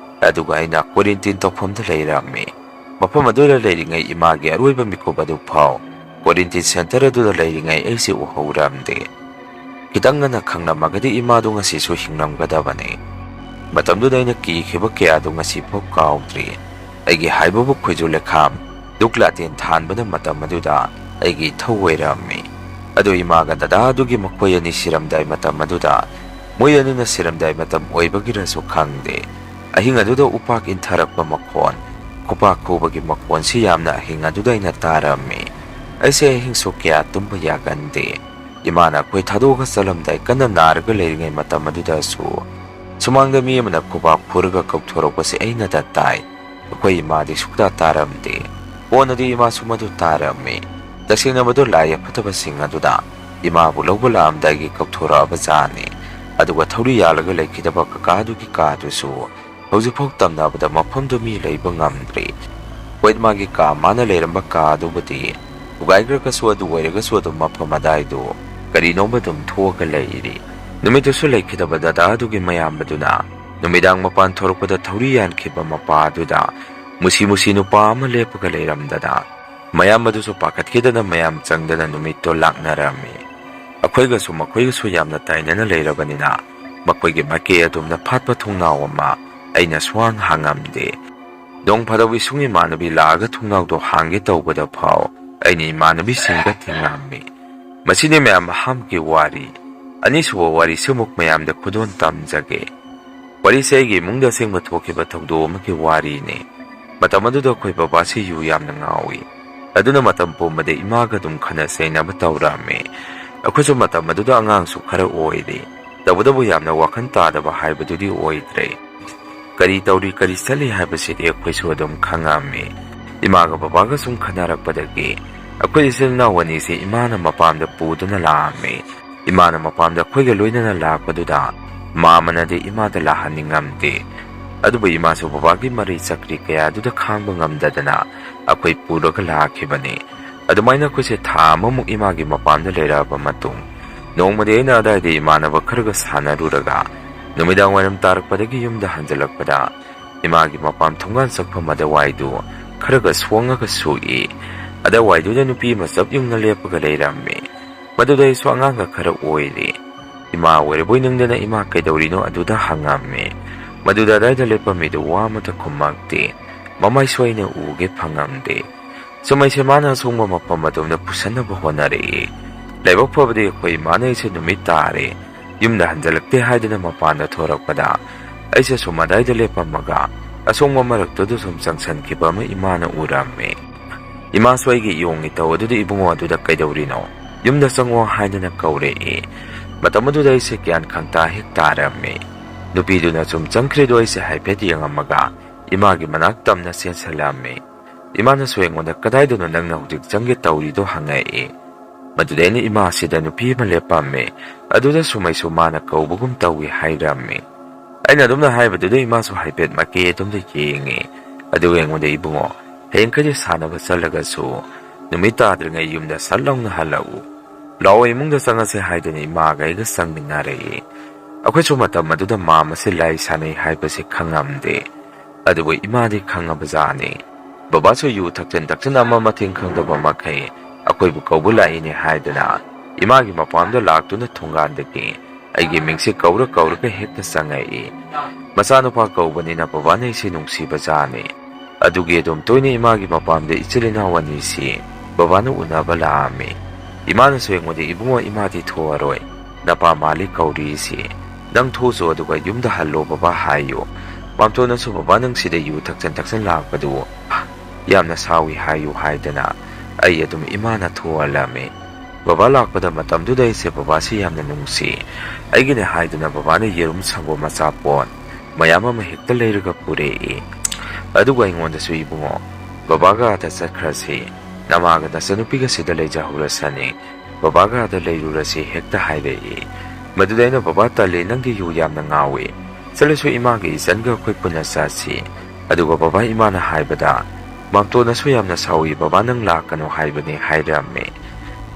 ꯑꯗꯨꯒ ꯑꯩꯅ ꯀ꯭ꯋꯥꯔꯦꯟꯇꯤꯟ ꯇꯧꯐꯝꯗ ꯂꯩꯔꯝꯃꯤ꯫ ꯃꯐꯝ ꯑꯗꯨꯗ ꯂꯩꯔꯤꯉꯩ ꯏꯃꯥꯒꯤ ꯑꯔꯣꯏꯕ ꯃꯤꯀꯨꯞ ꯑꯗꯨ ꯐꯥꯎ ꯀ꯭ꯋꯥꯔꯦꯟꯇꯤꯟ ꯁꯦꯟꯇꯔ ꯑꯗꯨꯗ ꯂꯩꯔꯤꯉꯩ ꯑꯩꯁꯦ ꯎꯍꯧꯔꯝꯗꯦ꯫ ꯈꯤꯇꯪ ꯉꯟꯅ ꯈꯪꯂꯝꯃꯒꯗꯤ ꯏꯃꯥꯗꯨ ꯉꯁꯤꯁꯨ ꯍꯤꯡꯂꯝꯒꯗꯕꯅꯤ꯫ ꯃꯇꯝꯗꯨꯗ ꯑꯩꯅ ꯀꯤꯈꯤꯕ ꯀꯌꯥꯗꯨ ꯉꯁꯤꯐꯥꯎ ꯀꯥꯎꯗ꯭ꯔꯤ꯫ ꯑꯩꯒꯤ ꯍꯥꯏꯕꯕꯨ ꯈꯣꯏꯖꯨ ꯂꯩꯈꯥꯝ, ꯗꯨꯛ ꯂꯥꯇꯦꯟ ꯊꯥꯟꯕꯅ ꯃꯇꯝ ꯑꯗꯨꯗ ꯑꯩꯒꯤ ꯏꯊꯧ ꯑꯣꯏꯔꯝꯃꯤ꯫ ꯑꯗꯨ ꯏꯃꯥꯒ ꯗꯗꯥ ꯑꯗꯨꯒꯤ ꯃꯈꯣꯏ ꯑꯅꯤ ꯁꯤꯔꯝꯗꯥꯏ ꯃꯇꯝ ꯑꯗꯨꯗ, ꯃꯣꯏ ꯑꯅꯤꯅ ꯁꯤꯔꯝꯗꯥꯏ ꯃꯇꯝ ꯑꯣꯏꯕꯒꯤꯔꯁꯨ ꯈꯪꯗꯦ, ꯑꯍꯤꯡ ꯑꯗꯨꯗ ꯎꯄꯥꯛ ꯏꯟꯊꯔꯛꯄ ꯃꯈꯣꯟ, ꯈꯨꯄꯥꯛ ꯈꯨꯕꯒꯤ ꯃꯈꯣꯟꯁꯤ ꯌꯥꯝꯅ ꯑꯍꯤꯡ ꯑꯗꯨꯗ ꯑꯩꯅ ꯇꯥꯔꯝꯃꯤ꯫ ꯑꯩꯁꯦ ꯑꯍꯤꯡꯁꯨ ꯀꯌꯥ ꯇꯨꯝꯕ ꯌꯥꯒꯟꯗꯦ꯫ ꯏꯃꯥꯅ ꯑꯩꯈꯣꯏ ꯊꯥꯗꯣꯛꯑꯒ ꯆꯠꯂꯝꯗꯥꯏ ꯀꯟꯅ ꯅꯥꯔꯒ ꯂꯩꯔꯤꯉꯩ ꯃꯇꯝ ꯑꯗꯨꯗꯁꯨ ꯁꯨꯃꯥꯡꯗ ꯃꯤ ꯑꯃꯅ ꯈꯨꯕꯥꯛ ꯈꯨꯔꯒ ꯀꯧꯊꯣꯔꯛꯄꯁꯦ ꯑꯩꯅꯗ ꯇꯥꯏ꯫ ꯑꯩꯈꯣꯏ ꯏꯃꯥꯗꯤ ꯁꯨꯛꯇꯥ ꯇꯥꯔꯝꯗꯦ꯫ ꯀꯣꯟꯅꯗꯤ ꯏꯃꯥꯁꯨ ꯃꯗꯨ ꯇꯥꯔꯝꯃꯤ꯫ ꯇꯁꯦꯡꯅ ꯃꯗꯨ ꯂꯥꯏ ꯑꯐꯠꯇꯕꯁꯤꯡ ꯑꯗꯨꯅ ꯏꯃꯥꯕꯨ ꯂꯧꯕ ꯂꯥꯛꯑꯝꯗꯥꯏꯒꯤ ꯀꯧꯊꯣꯔꯛꯑꯕ ꯖꯥꯠꯅꯤ꯫ ꯑꯗꯨꯒ ꯊꯧꯔꯤ ꯌꯥꯜꯂꯒ ꯂꯩꯈꯤꯗꯕ ꯀꯀꯥꯗꯨꯒꯤ ꯀꯥꯗꯨꯁꯨ ꯍꯧꯖꯤꯛꯐꯥꯎ ꯇꯝꯅꯕꯗ ꯃꯐꯝꯗꯨ ꯃꯤ ꯂꯩꯕ ꯉꯝꯗ꯭ꯔꯤ꯫ ꯍꯣꯏ, ꯃꯥꯒꯤ ꯀꯥ, ꯃꯥꯅ ꯂꯩꯔꯝꯕ ꯀꯥ ꯑꯗꯨꯕꯨꯗꯤ ꯊꯨꯒꯥꯏꯈ꯭ꯔꯒꯁꯨ, ꯑꯗꯨ ꯑꯣꯏꯔꯒꯁꯨ ꯑꯗꯨꯝ ꯃꯐꯝ ꯑꯗꯥꯏꯗꯨ ꯀꯔꯤꯅꯣꯝꯃ ꯑꯗꯨꯝ ꯊꯣꯛꯑꯒ ꯂꯩꯔꯤ꯫ ꯅꯨꯃꯤꯠꯇꯨꯁꯨ ꯂꯩꯈꯤꯗꯕ ꯗꯗꯥ ꯑꯗꯨꯒꯤ ꯃꯌꯥꯝꯕꯗꯨꯅ ꯅꯨꯃꯤꯗꯥꯡ ꯃꯄꯥꯟ ꯊꯣꯔꯛꯄꯗ ꯊꯧꯔꯤ ꯌꯥꯟꯈꯤꯕ ꯃꯄꯥ ꯑꯗꯨꯗ ꯃꯨꯁꯤ ꯃꯨꯁꯤ ꯅꯨꯄꯥ ꯑꯃ ꯂꯦꯞꯄꯒ ꯂꯩꯔꯝꯗꯅ, ꯃꯌꯥꯝꯕꯗꯨꯁꯨ ꯄꯥꯈꯠꯈꯤꯗꯅ ꯃꯌꯥꯝ ꯆꯪꯗꯅ ꯅꯨꯃꯤꯠꯇꯣ ꯂꯥꯛꯅꯔꯝꯃꯤ꯫ ꯑꯩꯈꯣꯏꯒꯁꯨ ꯃꯈꯣꯏꯒꯁꯨ ꯌꯥꯝꯅ ꯇꯥꯏꯅꯅ ꯂꯩꯔꯕꯅꯤꯅ, ꯃꯈꯣꯏꯒꯤ ꯃꯥꯏꯀꯩ ꯑꯗꯣꯝꯗ ꯐꯥꯠꯄ ꯊꯣꯡꯅꯥꯎ ꯑꯃ ꯑꯩꯅ ꯁꯨꯡꯍꯥꯡ ꯍꯥꯡꯉꯝꯗꯦ꯫ ꯅꯣꯡ ꯐꯥꯗꯣꯛ ꯏꯁꯨꯡ ꯏꯃꯥꯟꯅꯕꯤ ꯂꯥꯛꯑꯒ ꯊꯣꯡꯅꯥꯎꯗꯣ ꯍꯥꯡꯒꯦ ꯇꯧꯕꯗ ꯐꯥꯎ ꯑꯩꯅ ꯏꯃꯥꯟꯅꯕꯤꯁꯤꯡꯗ ꯊꯦꯡꯉꯝꯃꯤ꯫ ꯃꯁꯤꯅꯤ ꯃꯌꯥꯝ ꯑꯍꯥꯟꯕꯒꯤ ꯋꯥꯔꯤ꯫ ꯑꯅꯤꯁꯨꯕ ꯋꯥꯔꯤꯁꯤꯃꯨꯛ ꯃꯌꯥꯝꯗ ꯈꯨꯗꯣꯜ ꯇꯝꯖꯒꯦ꯫ ꯋꯥꯔꯤꯁꯦ ꯑꯩꯒꯤ ꯏꯃꯨꯡꯗ ꯑꯁꯦꯡꯕ ꯊꯣꯛꯈꯤꯕ ꯊꯧꯗꯣꯛ ꯑꯃꯒꯤ ꯋꯥꯔꯤꯅꯤ꯫ ꯃꯇꯝ ꯑꯗꯨꯗ ꯑꯩꯈꯣꯏ ꯕꯕꯥꯁꯤ ꯌꯨ ꯌꯥꯝꯅ ꯉꯥꯎꯏ꯫ ꯑꯗꯨꯅ ꯃꯇꯝ ꯄꯨꯝꯕꯗ ꯏꯃꯥꯒ ꯑꯗꯨꯝ ꯈꯠꯅ ꯆꯩꯅꯕ ꯇꯧꯔꯛꯑꯝꯃꯤ꯫ ꯑꯩꯈꯣꯏꯁꯨ ꯃꯇꯝ ꯑꯗꯨꯗ ꯑꯉꯥꯡꯁꯨ ꯈꯔ ꯑꯣꯏꯔꯤ꯫ ꯇꯧꯕꯇꯕꯨ ꯌꯥꯝꯅ ꯋꯥꯈꯜ ꯇꯥꯗꯕ ꯍꯥꯏꯕꯗꯨꯗꯤ ꯑꯣꯏꯗ꯭ꯔꯦ꯫ ꯀꯔꯤ ꯇꯧꯔꯤ, ꯀꯔꯤ ꯆꯠꯂꯤ ꯍꯥꯏꯕꯁꯤꯗꯤ ꯑꯩꯈꯣꯏꯁꯨ ꯑꯗꯨꯝ ꯈꯪꯉꯝꯃꯤ꯫ ꯏꯃꯥꯒ ꯕꯕꯥꯒ ꯁꯨꯝ ꯈꯠꯅꯔꯛꯄꯗꯒꯤ ꯑꯩꯈꯣꯏ ꯏꯆꯤꯜ ꯏꯅꯥꯎ ꯑꯅꯤꯁꯤ ꯏꯃꯥꯅ ꯃꯄꯥꯝꯗ ꯄꯨꯗꯨꯅ ꯂꯥꯛꯑꯝꯃꯤ꯫ ꯏꯃꯥꯅ ꯃꯄꯥꯝꯗ ꯑꯩꯈꯣꯏꯒ ꯂꯣꯏꯅꯅ ꯂꯥꯛꯄꯗꯨꯗ ꯃꯥꯃꯅꯗꯤ ꯏꯃꯥꯗ ꯂꯥꯛꯍꯟꯅꯤꯡꯉꯝꯗꯦ꯫ ꯑꯗꯨꯕꯨ ꯏꯃꯥꯁꯨ ꯕꯕꯥꯒꯤ ꯃꯔꯩ ꯆꯀ꯭ꯔꯤ ꯀꯌꯥꯗꯨꯗ ꯈꯥꯡꯕ ꯉꯝꯗꯗꯅ ꯑꯩꯈꯣꯏ ꯄꯨꯔꯒ ꯂꯥꯛꯈꯤꯕꯅꯤ꯫ ꯑꯗꯨꯃꯥꯏꯅ ꯑꯩꯈꯣꯏꯁꯦ ꯊꯥ ꯑꯃꯃꯨꯛ ꯏꯃꯥꯒꯤ ꯃꯄꯥꯝꯗ ꯂꯩꯔꯛꯑꯕ ꯃꯇꯨꯡ, ꯅꯣꯡꯃꯗꯤ ꯑꯩꯅ ꯑꯗꯥꯏꯗ ꯏꯃꯥꯟꯅꯕ ꯈꯔꯒ ꯁꯥꯟꯅꯔꯨꯔꯒ ꯅꯨꯃꯤꯗꯥꯡ ꯋꯥꯏꯔꯝ ꯇꯥꯔꯛꯄꯗꯒꯤ ꯌꯨꯝꯗ ꯍꯟꯖꯤꯜꯂꯛꯄꯗ ꯏꯃꯥꯒꯤ ꯃꯄꯥꯝ ꯊꯣꯡꯒꯥꯟ ꯆꯪꯐꯝ ꯑꯗꯨꯋꯥꯏꯗꯨ ꯈꯔꯒ ꯁꯣꯡꯉꯒ ꯁꯣꯛꯏ꯫ ꯑꯗꯨꯋꯥꯏꯗꯨꯗ ꯅꯨꯄꯤ ꯑꯃ ꯆꯞ ꯌꯨꯡꯅ ꯂꯦꯞꯄꯒ ꯂꯩꯔꯝꯃꯤ꯫ ꯃꯗꯨꯗ ꯑꯩꯁꯨ ꯑꯉꯥꯡꯒ ꯈꯔ ꯑꯣꯏꯔꯤ꯫ ꯏꯃꯥ ꯑꯣꯏꯔꯕꯣꯏ ꯅꯤꯡꯗꯅ ꯏꯃꯥ ꯀꯩꯗꯧꯔꯤꯅꯣ ꯑꯗꯨꯗ ꯍꯪꯉꯝꯃꯤ꯫ ꯃꯗꯨꯗ ꯑꯗꯥꯏꯗ ꯂꯦꯞꯄꯝꯃꯤꯗꯨ ꯋꯥ ꯑꯃꯠꯇ ꯈꯨꯝꯃꯛꯇꯦ꯫ ꯃꯃꯥꯏꯁꯨ ꯑꯩꯅ ꯎꯒꯦ ꯐꯪꯉꯝꯗꯦ꯫ ꯁꯨꯝ ꯑꯩꯁꯦ ꯃꯥꯅ ꯑꯁꯣꯡꯕ ꯃꯐꯝ ꯑꯗꯣꯝꯗ ꯄꯨꯁꯟꯅꯕ ꯍꯣꯠꯅꯔꯛꯏ꯫ ꯂꯥꯏꯕꯛ ꯐꯕꯗꯤ ꯑꯩꯈꯣꯏ ꯏꯃꯥꯅ ꯑꯩꯁꯦ ꯅꯨꯃꯤꯠ ꯇꯥꯔꯦ, ꯌꯨꯝꯗ ꯍꯟꯖꯤꯜꯂꯛꯇꯦ ꯍꯥꯏꯗꯨꯅ ꯃꯄꯥꯟꯗ ꯊꯣꯔꯛꯄꯗ ꯑꯩꯁꯦ ꯁꯨꯝ ꯑꯗꯥꯏꯗ ꯂꯦꯞꯄꯝꯃꯒ ꯑꯁꯣꯡꯕ ꯃꯔꯛꯇꯨꯗ ꯁꯨꯝ ꯆꯪꯁꯟꯈꯤꯕ ꯑꯃ ꯏꯃꯥꯅ ꯎꯔꯝꯃꯤ꯫ ꯏꯃꯥꯁꯨ ꯑꯩꯒꯤ ꯏꯌꯣꯡ ꯏꯇꯧ ꯑꯗꯨꯗ ꯏꯕꯨꯡꯉꯣ ꯑꯗꯨꯗ ꯀꯩꯗꯧꯔꯤꯅꯣ? ꯌꯨꯝꯗ ꯆꯪꯉꯣ ꯍꯥꯏꯗꯅ ꯀꯧꯔꯛꯏ꯫ ꯃꯇꯝ ꯑꯗꯨꯗ ꯑꯩꯁꯦ ꯒ꯭ꯌꯥꯟ ꯈꯪꯇꯥ ꯍꯦꯛ ꯇꯥꯔꯝꯃꯤ꯫ ꯅꯨꯄꯤꯗꯨꯅ ꯁꯨꯝ ꯆꯪꯈ꯭ꯔꯤꯗꯣ ꯑꯩꯁꯦ ꯍꯥꯏꯐꯦꯠ ꯌꯦꯡꯉꯝꯃꯒ ꯏꯃꯥꯒꯤ ꯃꯅꯥꯛ ꯇꯝꯅ ꯆꯦꯟꯁꯤꯜꯂꯝꯃꯤ꯫ ꯏꯃꯥꯅꯁꯨ ꯑꯩꯉꯣꯟꯗ "ꯀꯗꯥꯏꯗꯅꯣ ꯅꯪꯅ ꯍꯧꯖꯤꯛ ꯆꯪꯒꯦ ꯇꯧꯔꯤꯗꯣ?" ꯍꯪꯉꯛꯏ꯫ ꯃꯗꯨꯗ ꯑꯩꯅ ꯏꯃꯥꯁꯤꯗ ꯅꯨꯄꯤ ꯑꯃ ꯂꯦꯞꯄꯝꯃꯦ꯫ ꯑꯗꯨꯗ ꯁꯨꯝ ꯑꯩꯁꯨ ꯃꯥꯅ ꯀꯧꯕꯒꯨꯝ ꯇꯧꯏ ꯍꯥꯏꯔꯝꯃꯤ꯫ ꯑꯩꯅ ꯑꯗꯨꯝꯅ ꯍꯥꯏꯕꯗꯨꯗ ꯏꯃꯥꯁꯨ ꯍꯥꯏꯐꯦꯠ ꯃꯥꯏꯀꯩ ꯑꯗꯣꯝꯗ ꯌꯦꯡꯉꯤ꯫ ꯑꯗꯨꯒ ꯑꯩꯉꯣꯟꯗ, "ꯏꯕꯨꯡꯉꯣ, ꯍꯌꯦꯡꯈꯩꯗꯤ ꯁꯥꯟꯅꯕ ꯆꯠꯂꯒꯁꯨ ꯅꯨꯃꯤꯠ ꯇꯥꯗ꯭ꯔꯤꯉꯩ ꯌꯨꯝꯗ ꯁꯠ ꯂꯥꯎꯅ ꯍꯜꯂꯛꯎ꯫ ꯂꯥꯛꯑꯣ, ꯏꯃꯨꯡꯗ ꯆꯪꯉꯁꯦ" ꯍꯥꯏꯗꯨꯅ ꯏꯃꯥꯒ ꯑꯩꯒ ꯆꯪꯃꯤꯟꯅꯔꯛꯏ꯫ ꯑꯩꯈꯣꯏꯁꯨ ꯃꯇꯝ ꯑꯗꯨꯗ ꯃꯥꯝ ꯑꯁꯤ ꯂꯥꯏ ꯁꯥꯟꯅꯩ ꯍꯥꯏꯕꯁꯤ ꯈꯪꯉꯝꯗꯦ꯫ ꯑꯗꯨꯕꯨ ꯏꯃꯥꯗꯤ ꯈꯪꯉꯕꯖꯥꯠꯅꯤ꯫ ꯕꯕꯥꯁꯨ ꯌꯨ ꯊꯛꯆꯟ ꯊꯛꯆꯟ ꯑꯃ ꯃꯊꯦꯡ ꯈꯪꯗꯕ ꯃꯈꯩ ꯑꯩꯈꯣꯏꯕꯨ ꯀꯧꯕ ꯂꯥꯛꯏꯅꯦ ꯍꯥꯏꯗꯨꯅ ꯏꯃꯥꯒꯤ ꯃꯄꯥꯝꯗ ꯂꯥꯛꯇꯨꯅ ꯊꯣꯡꯒꯥꯟꯗꯒꯤ ꯑꯩꯒꯤ ꯃꯤꯡꯁꯦ ꯀꯧꯔ ꯀꯧꯔꯒ ꯍꯦꯛꯇ ꯆꯪꯉꯛꯏ꯫ ꯃꯆꯥꯅꯨꯄꯥ ꯀꯧꯕꯅꯤꯅ ꯕꯕꯥꯅ ꯑꯩꯁꯦ ꯅꯨꯡꯁꯤꯕꯖꯥꯠꯅꯤ꯫ ꯑꯗꯨꯒꯤ ꯑꯗꯨꯝ ꯇꯣꯏꯅ ꯏꯃꯥꯒꯤ ꯃꯄꯥꯝꯗ ꯏꯆꯤꯜ ꯏꯅꯥꯎ ꯑꯅꯤꯁꯤ ꯕꯕꯥꯅ ꯎꯅꯕ ꯂꯥꯛꯑꯝꯃꯤ꯫ ꯏꯃꯥꯅꯁꯨ ꯑꯩꯉꯣꯟꯗ, "ꯏꯕꯨꯡꯉꯣ, ꯏꯃꯥꯗꯤ ꯊꯣꯛꯑꯔꯣꯏ, ꯅꯄꯥ ꯃꯥꯜꯂꯤ ꯀꯧꯔꯤꯁꯤ, ꯅꯪ ꯊꯣꯛꯎꯆꯣ ꯑꯗꯨꯒ ꯌꯨꯝꯗ ꯍꯜꯂꯣ ꯕꯕꯥ ꯍꯥꯏꯌꯨ꯫ ꯃꯥꯝꯇꯣꯟꯅꯁꯨ ꯕꯕꯥ ꯅꯪ ꯁꯤꯗ ꯌꯨ ꯊꯛꯆꯟ ꯊꯛꯆꯟ ꯂꯥꯛꯄꯗꯨ ꯌꯥꯝꯅ ꯁꯥꯎꯏ ꯍꯥꯏꯌꯨ" ꯍꯥꯏꯗꯅ ꯑꯩ ꯑꯗꯨꯝ ꯏꯃꯥꯅ ꯊꯣꯛꯍꯜꯂꯝꯃꯤ꯫ ꯕꯕꯥ ꯂꯥꯛꯄꯗ ꯃꯇꯝꯗꯨꯗ ꯑꯩꯁꯦ ꯕꯕꯥꯁꯤ ꯌꯥꯝꯅ ꯅꯨꯡꯁꯤ꯫ ꯑꯩꯒꯤꯅꯦ ꯍꯥꯏꯗꯨꯅ ꯕꯕꯥꯅ ꯌꯦꯔꯨꯝ, ꯁꯪꯒꯣꯝ, ꯑꯆꯥꯄꯣꯠ ꯃꯌꯥꯝ ꯑꯃ ꯍꯦꯛꯇ ꯂꯩꯔꯒ ꯄꯨꯔꯛꯏ꯫ ꯑꯗꯨꯒ ꯑꯩꯉꯣꯟꯗꯁꯨ, "ꯏꯕꯨꯡꯉꯣ, ꯕꯕꯥꯒ ꯑꯥꯗ ꯆꯠꯈ꯭ꯔꯁꯤ, ꯅꯃꯥꯒ ꯅꯆꯟꯅꯨꯄꯤꯒ ꯁꯤꯗ ꯂꯩꯖꯍꯧꯔꯁꯅꯤ, ꯕꯕꯥꯒ ꯑꯥꯗ ꯂꯩꯔꯨꯔꯁꯤ" ꯍꯦꯛꯇ ꯍꯥꯏꯔꯛꯏ꯫ ꯃꯗꯨꯗ ꯑꯩꯅ, "ꯕꯕꯥ, ꯇꯜꯂꯤ, ꯅꯪꯗꯤ ꯌꯨ ꯌꯥꯝꯅ ꯉꯥꯎꯏ, ꯆꯠꯂꯁꯨ ꯏꯃꯥꯒ ꯏꯆꯟꯒ ꯑꯩꯈꯣꯏ ꯄꯨꯟꯅ ꯆꯠꯁꯤ꯫ ꯑꯗꯨꯒ ꯕꯕꯥ, ꯏꯃꯥꯅ ꯍꯥꯏꯕꯗ ꯃꯥꯝꯇꯣꯟꯅꯁꯨ ꯌꯥꯝꯅ ꯁꯥꯎꯏ, ꯕꯕꯥ ꯅꯪ ꯂꯥꯛꯀꯅꯨ ꯍꯥꯏꯕꯅꯤ" ꯍꯥꯏꯔꯝꯃꯤ꯫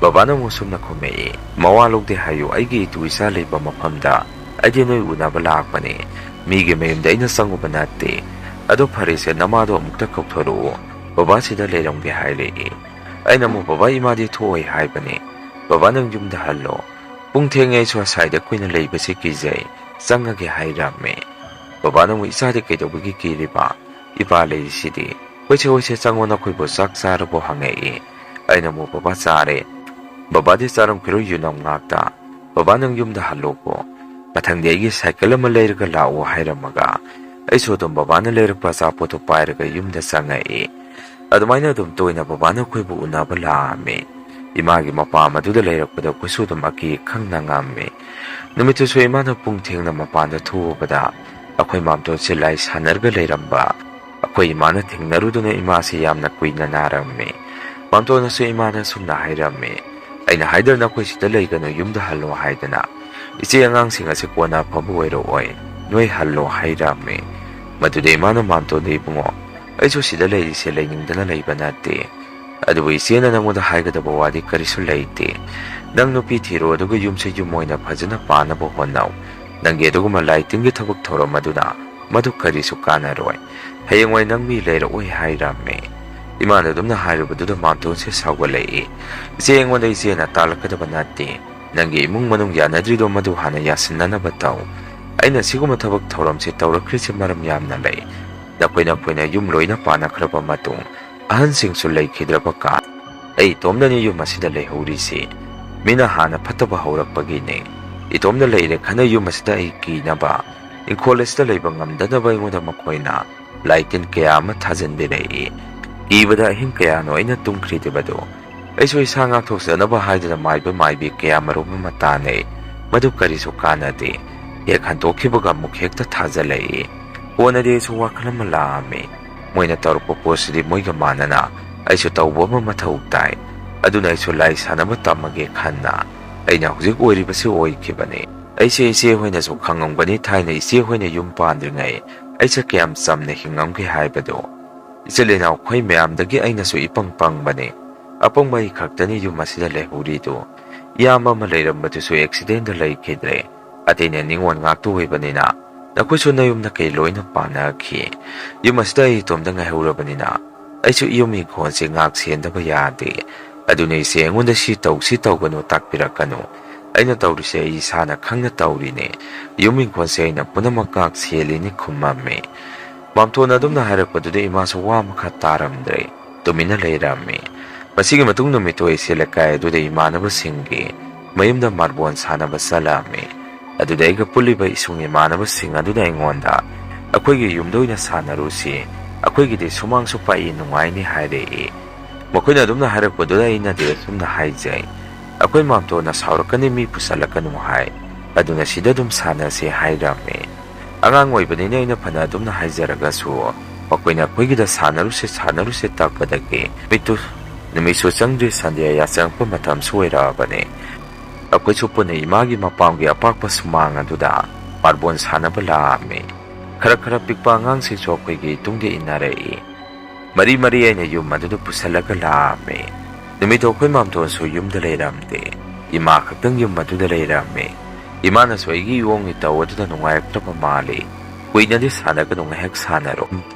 ꯕꯕꯥꯅ ꯑꯃꯨꯛ ꯁꯨꯝꯅ ꯈꯨꯝꯃꯛꯏ, "ꯃꯋꯥ ꯂꯧꯗꯦ ꯍꯥꯏꯌꯨ, ꯑꯩꯒꯤ ꯏꯇꯨ ꯏꯆꯥ ꯂꯩꯕ ꯃꯐꯝꯗ ꯑꯩꯗꯤ ꯅꯣꯏ ꯎꯅꯕ ꯂꯥꯛꯄꯅꯤ, ꯃꯤꯒꯤ ꯃꯌꯨꯝꯗ ꯑꯩꯅ ꯆꯪꯉꯨꯕ ꯅꯠꯇꯦ꯫ ꯑꯗꯣ ꯐꯔꯦꯁꯦ, ꯅꯃꯥꯗꯣ ꯑꯃꯨꯛꯇ ꯀꯧꯊꯣꯔꯛꯎ, ꯕꯕꯥ ꯁꯤꯗ ꯂꯩꯔꯝꯒꯦ" ꯍꯥꯏꯔꯛꯏ꯫ ꯑꯩꯅ ꯑꯃꯨꯛ, "ꯕꯕꯥ, ꯏꯃꯥꯗꯤ ꯊꯣꯛꯑꯣꯏ ꯍꯥꯏꯕꯅꯤ, ꯕꯕꯥ ꯅꯪ ꯌꯨꯝꯗ ꯍꯜꯂꯣ, ꯄꯨꯡ ꯊꯦꯡꯉꯦ, ꯑꯩꯁꯨ ꯑꯁꯥꯏꯗ ꯀꯨꯏꯅ ꯂꯩꯕꯁꯤ ꯀꯤꯖꯩ, ꯆꯪꯉꯒꯦ" ꯍꯥꯏꯔꯝꯃꯤ꯫ ꯕꯕꯥꯅ ꯑꯃꯨꯛ, "ꯏꯆꯥꯗꯤ ꯀꯩꯗꯧꯕꯒꯤ ꯀꯤꯔꯤꯕ? ꯏꯄꯥ ꯂꯩꯔꯤꯁꯤꯗꯤ꯫ ꯍꯣꯏꯁꯦ, ꯍꯣꯏꯁꯦ, ꯆꯪꯉꯣ, ꯅꯈꯣꯏꯕꯨ ꯆꯥꯛ ꯆꯥꯔꯕꯣ?" ꯍꯪꯉꯛꯏ꯫ ꯑꯩꯅ ꯑꯃꯨꯛ, "ꯕꯕꯥ ꯆꯥꯔꯦ, ꯕꯕꯥꯗꯤ ꯆꯥꯔꯝꯈꯤꯔꯣꯏ ꯌꯨꯅꯝ ꯉꯥꯛꯇ꯫ ꯕꯕꯥ ꯅꯪ ꯌꯨꯝꯗ ꯍꯜꯂꯣꯀꯣ, ꯃꯊꯪꯗꯤ ꯑꯩꯒꯤ ꯁꯥꯏꯀꯜ ꯑꯃ ꯂꯩꯔꯒ ꯂꯥꯛꯑꯣ" ꯍꯥꯏꯔꯝꯃꯒ ꯑꯩꯁꯨ ꯑꯗꯨꯝ ꯕꯕꯥꯅ ꯂꯩꯔꯛꯄ ꯑꯆꯥꯄꯣꯠꯇꯣ ꯄꯥꯏꯔꯒ ꯌꯨꯝꯗ ꯆꯪꯉꯛꯏ꯫ ꯑꯗꯨꯃꯥꯏꯅ ꯑꯗꯨꯝ ꯇꯣꯏꯅ ꯕꯕꯥꯅ ꯑꯩꯈꯣꯏꯕꯨ ꯎꯅꯕ ꯂꯥꯛꯑꯝꯃꯤ꯫ ꯏꯃꯥꯒꯤ ꯃꯄꯥꯝ ꯑꯗꯨꯗ ꯂꯩꯔꯛꯄꯗ ꯑꯩꯈꯣꯏꯁꯨ ꯑꯗꯨꯝ ꯑꯀꯤ ꯈꯪꯅ ꯉꯝꯃꯤ꯫ ꯅꯨꯃꯤꯠꯇꯨꯁꯨ ꯏꯃꯥꯅ ꯄꯨꯡ ꯊꯦꯡꯅ ꯃꯄꯥꯟꯗ ꯊꯣꯛꯎꯕꯗ ꯑꯩꯈꯣꯏ ꯃꯥꯝꯇꯣꯟꯁꯦ ꯂꯥꯏ ꯁꯥꯟꯅꯔꯒ ꯂꯩꯔꯝꯕ ꯑꯩꯈꯣꯏ ꯏꯃꯥꯅ ꯊꯦꯡꯅꯔꯨꯗꯨꯅ ꯏꯃꯥꯁꯤ ꯌꯥꯝꯅ ꯀꯨꯏꯅ ꯅꯥꯔꯝꯃꯤ꯫ ꯃꯥꯝꯇꯣꯟꯅꯁꯨ ꯏꯃꯥꯗ ꯁꯨꯝꯅ ꯍꯥꯏꯔꯝꯃꯤ, "ꯑꯩꯅ ꯍꯥꯏꯗ꯭ꯔ ꯅꯈꯣꯏ ꯁꯤꯗ ꯂꯩꯒꯅꯨ, ꯌꯨꯝꯗ ꯍꯜꯂꯣ ꯍꯥꯏꯗꯅ꯫ ꯏꯆꯦ, ꯑꯉꯥꯡꯁꯤꯡ ꯑꯁꯤ ꯀꯣꯟꯅ ꯑꯐꯕ ꯑꯣꯏꯔꯛꯑꯣꯏ, ꯅꯣꯏ ꯍꯜꯂꯣ" ꯍꯥꯏꯔꯝꯃꯤ꯫ ꯃꯗꯨꯗ ꯏꯃꯥꯅ ꯃꯥꯝꯇꯣꯟꯗ, "ꯏꯕꯨꯡꯉꯣ, ꯑꯩꯁꯨ ꯁꯤꯗ ꯂꯩꯔꯤꯁꯦ ꯂꯩꯅꯤꯡꯗꯅ ꯂꯩꯕ ꯅꯠꯇꯦ꯫ ꯑꯗꯨꯕꯨ ꯏꯆꯦꯅ ꯅꯪꯉꯣꯟꯗ ꯍꯥꯏꯒꯗꯕ ꯋꯥꯗꯤ ꯀꯔꯤꯁꯨ ꯂꯩꯇꯦ꯫ ꯅꯪ ꯅꯨꯄꯤ ꯊꯤꯔꯣ, ꯑꯗꯨꯒ ꯌꯨꯝꯁꯦ ꯌꯨꯝ ꯑꯣꯏꯅ ꯐꯖꯅ ꯄꯥꯟꯅꯕ ꯍꯣꯠꯅꯧ꯫ ꯅꯪꯒꯤ ꯑꯗꯨꯒꯨꯝꯕ ꯂꯥꯏ ꯇꯤꯟꯒꯤ ꯊꯕꯛ ꯊꯧꯔꯝ ꯑꯗꯨꯅ ꯃꯗꯨ ꯀꯔꯤꯁꯨ ꯀꯥꯟꯅꯔꯣꯏ꯫ ꯍꯌꯦꯡꯋꯥꯏ ꯅꯪ ꯃꯤ ꯂꯩꯔꯛꯑꯣꯏ" ꯍꯥꯏꯔꯝꯃꯤ꯫ ꯏꯃꯥꯅ ꯑꯗꯨꯝꯅ ꯍꯥꯏꯔꯨꯕꯗꯨꯗ ꯃꯥꯝꯇꯣꯟꯁꯦ ꯁꯥꯎꯒꯠꯂꯛꯏ꯫ "ꯏꯆꯦ, ꯑꯩꯉꯣꯟꯗ ꯏꯆꯦꯅ ꯇꯥꯜꯂꯛꯀꯗꯕ ꯅꯠꯇꯦ꯫ ꯅꯪꯒꯤ ꯏꯃꯨꯡ ꯃꯅꯨꯡ ꯌꯥꯅꯗ꯭ꯔꯤꯗꯣ ꯃꯗꯨ ꯍꯥꯟꯅ ꯌꯥꯁꯤꯟꯅꯅꯕ ꯇꯧ꯫ ꯑꯩꯅ ꯁꯤꯒꯨꯝꯕ ꯊꯕꯛ ꯊꯧꯔꯝꯁꯦ ꯇꯧꯔꯛꯈ꯭ꯔꯤꯁꯦ ꯃꯔꯝ ꯌꯥꯝꯅ ꯂꯩ꯫ ꯅꯈꯣꯏ ꯅꯈꯣꯏꯅ ꯌꯨꯝ ꯂꯣꯏꯅ ꯄꯥꯟꯅꯈ꯭ꯔꯕ ꯃꯇꯨꯡ, ꯑꯍꯟꯁꯤꯡꯁꯨ ꯂꯩꯈꯤꯗ꯭ꯔꯕ ꯀꯥꯟ, ꯑꯩ ꯏꯇꯣꯝꯗꯅꯤ ꯌꯨꯝ ꯑꯁꯤꯗ ꯂꯩꯍꯧꯔꯤꯁꯤ꯫ ꯃꯤꯅ ꯍꯥꯟꯅ ꯐꯠꯇꯕ ꯍꯧꯔꯛꯄꯒꯤꯅꯦ꯫ ꯏꯇꯣꯝꯗ ꯂꯩꯔꯦ ꯈꯟꯅ ꯌꯨꯝ ꯑꯁꯤꯗ ꯑꯩ ꯀꯤꯅꯕ, ꯏꯪꯈꯣꯜ ꯑꯁꯤꯗ ꯂꯩꯕ ꯉꯝꯗꯅꯕ ꯑꯩꯉꯣꯟꯗ ꯃꯈꯣꯏꯅ ꯂꯥꯏꯇꯤꯟ ꯀꯌꯥ ꯑꯃ ꯊꯥꯖꯤꯟꯕꯤꯔꯛꯏ꯫ ꯀꯤꯕꯗ ꯑꯍꯤꯡ ꯀꯌꯥꯅꯣ ꯑꯩꯅ ꯇꯨꯝꯈ꯭ꯔꯤꯗꯕꯗꯣ꯫ ꯑꯩꯁꯨ ꯏꯁꯥ ꯉꯥꯛꯊꯣꯛꯆꯅꯕ ꯍꯥꯏꯗꯨꯅ ꯃꯥꯏꯕ ꯃꯥꯏꯕꯤ ꯀꯌꯥ ꯃꯔꯨꯝ ꯑꯃ ꯇꯥꯟꯅꯩ꯫ ꯃꯗꯨ ꯀꯔꯤꯁꯨ ꯀꯥꯟꯅꯗꯦ꯫ ꯍꯦꯛ ꯍꯟꯗꯣꯛꯈꯤꯕꯒ ꯑꯃꯨꯛ ꯍꯦꯛꯇ ꯊꯥꯖꯤꯜꯂꯛꯏ꯫ ꯀꯣꯟꯅꯗꯤ ꯑꯩꯁꯨ ꯋꯥꯈꯜ ꯑꯃ ꯂꯥꯛꯑꯝꯃꯤ꯫ ꯃꯣꯏꯅ ꯇꯧꯔꯛꯄ ꯄꯣꯠꯁꯤꯗꯤ ꯃꯣꯏꯒ ꯃꯥꯟꯅꯅ ꯑꯩꯁꯨ ꯇꯧꯕ ꯑꯃ ꯃꯊꯧ ꯇꯥꯏ꯫ ꯑꯗꯨꯅ ꯑꯩꯁꯨ ꯂꯥꯏ ꯁꯥꯟꯅꯕ ꯇꯝꯃꯒꯦ ꯈꯟꯅ ꯑꯩꯅ ꯍꯧꯖꯤꯛ ꯑꯣꯏꯔꯤꯕꯁꯤ ꯑꯣꯏꯈꯤꯕꯅꯤ꯫ ꯑꯩꯁꯦ ꯏꯆꯦ ꯍꯣꯏꯅꯁꯨ ꯈꯪꯉꯝꯒꯅꯤ, ꯊꯥꯏꯅ ꯏꯆꯦ ꯍꯣꯏꯅ ꯌꯨꯝ ꯄꯥꯟꯗ꯭ꯔꯤꯉꯩ ꯑꯩꯁꯦ ꯀꯌꯥꯝ ꯆꯝꯅ ꯍꯤꯡꯉꯝꯒꯦ ꯍꯥꯏꯕꯗꯨ꯫ ꯏꯆꯤꯜ ꯏꯅꯥꯎ ꯑꯩꯈꯣꯏ ꯃꯌꯥꯝꯗꯒꯤ ꯑꯩꯅꯁꯨ ꯏꯄꯪ ꯄꯪꯕꯅꯤ꯫ ꯑꯄꯪꯕ ꯑꯩ ꯈꯛꯇꯅꯤ ꯌꯨꯝ ꯑꯁꯤꯗ ꯂꯩꯍꯧꯔꯤꯗꯨ꯫ ꯏꯌꯥꯝꯕ ꯑꯃ ꯂꯩꯔꯝꯕꯗꯨꯁꯨ ꯑꯦꯛꯁꯤꯗꯦꯟꯗ ꯂꯩꯈꯤꯗ꯭ꯔꯦ꯫ ꯑꯇꯩꯅ ꯅꯤꯉꯣꯜ ꯉꯥꯛꯇ ꯑꯣꯏꯕꯅꯤꯅ ꯅꯈꯣꯏꯁꯨ ꯅꯌꯨꯝ ꯅꯀꯩ ꯂꯣꯏꯅ ꯄꯥꯟꯅꯈꯤ꯫ ꯌꯨꯝ ꯑꯁꯤꯗ ꯑꯩ ꯏꯇꯣꯝꯇ ꯉꯥꯏꯍꯧꯔꯕꯅꯤꯅ ꯑꯩꯁꯨ ꯌꯨꯝ ꯏꯪꯈꯣꯜꯁꯦ ꯉꯥꯛ ꯁꯦꯟꯗꯕ ꯌꯥꯗꯦ꯫ ꯑꯗꯨꯅ ꯏꯆꯦ ꯑꯩꯉꯣꯟꯗ ꯁꯤ ꯇꯧ, ꯁꯤ ꯇꯧꯒꯅꯨ ꯇꯥꯛꯄꯤꯔꯛꯀꯅꯨ꯫ ꯑꯩꯅ ꯇꯧꯔꯤꯁꯦ ꯑꯩ ꯏꯁꯥꯅ ꯈꯪꯅ ꯇꯧꯔꯤꯅꯦ꯫ ꯌꯨꯝ ꯏꯪꯈꯣꯜꯁꯦ ꯑꯩꯅ ꯄꯨꯝꯅꯃꯛ ꯉꯥꯛ ꯁꯦꯜꯂꯤꯅꯤ ꯈꯨꯝꯃꯝꯃꯤ꯫ ꯃꯥꯝꯇꯣꯟꯅ ꯑꯗꯨꯝꯅ ꯍꯥꯏꯔꯛꯄꯗꯨꯗ ꯏꯃꯥꯁꯨ ꯋꯥ ꯃꯈꯥ ꯇꯥꯔꯝꯗ꯭ꯔꯦ꯫ ꯇꯨꯃꯤꯟꯅ ꯂꯩꯔꯝꯃꯤ꯫ ꯃꯁꯤꯒꯤ ꯃꯇꯨꯡ ꯅꯨꯃꯤꯠꯇꯨ ꯑꯩꯁꯦ ꯂꯩꯀꯥꯏ ꯑꯗꯨꯗ ꯏꯃꯥꯟꯅꯕꯁꯤꯡꯒꯤ ꯃꯌꯨꯝꯗ ꯃꯥꯔꯕꯣꯜ ꯁꯥꯟꯅꯕ ꯆꯠꯂꯝꯃꯤ꯫ ꯑꯗꯨꯗ ꯑꯩꯒ ꯄꯨꯜꯂꯤꯕ ꯏꯁꯨꯡ ꯏꯃꯥꯟꯅꯕꯁꯤꯡ ꯑꯗꯨꯅ ꯑꯩꯉꯣꯟꯗ "ꯑꯩꯈꯣꯏꯒꯤ ꯌꯨꯝꯗ ꯑꯣꯏꯅ ꯁꯥꯟꯅꯔꯨꯁꯤ, ꯑꯩꯈꯣꯏꯒꯤꯗꯤ ꯁꯨꯃꯥꯡꯁꯨ ꯄꯥꯛꯏ, ꯅꯨꯡꯉꯥꯏꯅꯤ" ꯍꯥꯏꯔꯛꯏ꯫ ꯃꯈꯣꯏꯅ ꯑꯗꯨꯝꯅ ꯍꯥꯏꯔꯛꯄꯗꯨꯗ ꯑꯩꯅꯗꯤ ꯑꯁꯨꯝꯅ ꯍꯥꯏꯖꯩ, "ꯑꯩꯈꯣꯏ ꯃꯥꯝꯇꯣꯟꯅ ꯁꯥꯎꯔꯛꯀꯅꯤ, ꯃꯤ ꯄꯨꯁꯜꯂꯛꯀꯅꯨ ꯍꯥꯏ, ꯑꯗꯨꯅ ꯁꯤꯗ ꯑꯗꯨꯝ ꯁꯥꯟꯅꯁꯤ" ꯍꯥꯏꯔꯝꯃꯤ꯫ ꯑꯉꯥꯡ ꯑꯣꯏꯕꯅꯤꯅ ꯑꯩꯅ ꯐꯅ ꯑꯗꯨꯝꯅ ꯍꯥꯏꯖꯔꯒꯁꯨ ꯃꯈꯣꯏꯅ ꯑꯩꯈꯣꯏꯒꯤꯗ "ꯁꯥꯟꯅꯔꯨꯁꯦ, ꯁꯥꯟꯅꯔꯨꯁꯦ" ꯇꯥꯛꯄꯗꯒꯤ ꯃꯤꯠꯇꯨ ꯅꯨꯃꯤꯠꯁꯨ ꯆꯪꯗ꯭ꯔꯤ, ꯁꯟꯙ꯭ꯌꯥ ꯌꯥꯆꯪꯉꯛꯄ ꯃꯇꯝꯁꯨ ꯑꯣꯏꯔꯛꯑꯕꯅꯤ꯫ ꯑꯩꯈꯣꯏꯁꯨ ꯄꯨꯟꯅ ꯏꯃꯥꯒꯤ ꯃꯄꯥꯝꯒꯤ ꯑꯄꯥꯛꯄ ꯁꯨꯃꯥꯡ ꯑꯗꯨꯗ ꯃꯥꯔꯕꯣꯜ ꯁꯥꯟꯅꯕ ꯂꯥꯛꯑꯝꯃꯤ꯫ ꯈꯔ ꯈꯔ ꯄꯤꯛꯄ ꯑꯉꯥꯡꯁꯤꯡꯁꯨ ꯑꯩꯈꯣꯏꯒꯤ ꯇꯨꯡꯗ ꯏꯟꯅꯔꯛꯏ꯫ ꯃꯔꯤ ꯃꯔꯤ ꯑꯩꯅ ꯌꯨꯝ ꯑꯗꯨꯗ ꯄꯨꯁꯜꯂꯒ ꯂꯥꯛꯑꯝꯃꯤ꯫ ꯅꯨꯃꯤꯠꯇꯣ ꯑꯩꯈꯣꯏ ꯃꯥꯝꯇꯣꯟꯁꯨ ꯌꯨꯝꯗ ꯂꯩꯔꯝꯗꯦ꯫ ꯏꯃꯥ ꯈꯛꯇꯪ ꯌꯨꯝ ꯑꯗꯨꯗ ꯂꯩꯔꯝꯃꯤ꯫ ꯏꯃꯥꯅꯁꯨ ꯑꯩꯒꯤ ꯏꯑꯣꯡ ꯏꯇꯧ ꯑꯗꯨꯗ ꯅꯨꯡꯉꯥꯏꯔꯛꯇ꯭ꯔꯕ ꯃꯥꯜꯂꯤ꯫ "ꯀꯨꯏꯅꯗꯤ ꯁꯥꯟꯅꯒꯅꯨ, ꯉꯥꯏꯍꯥꯛ ꯁꯥꯟꯅꯔꯣ꯫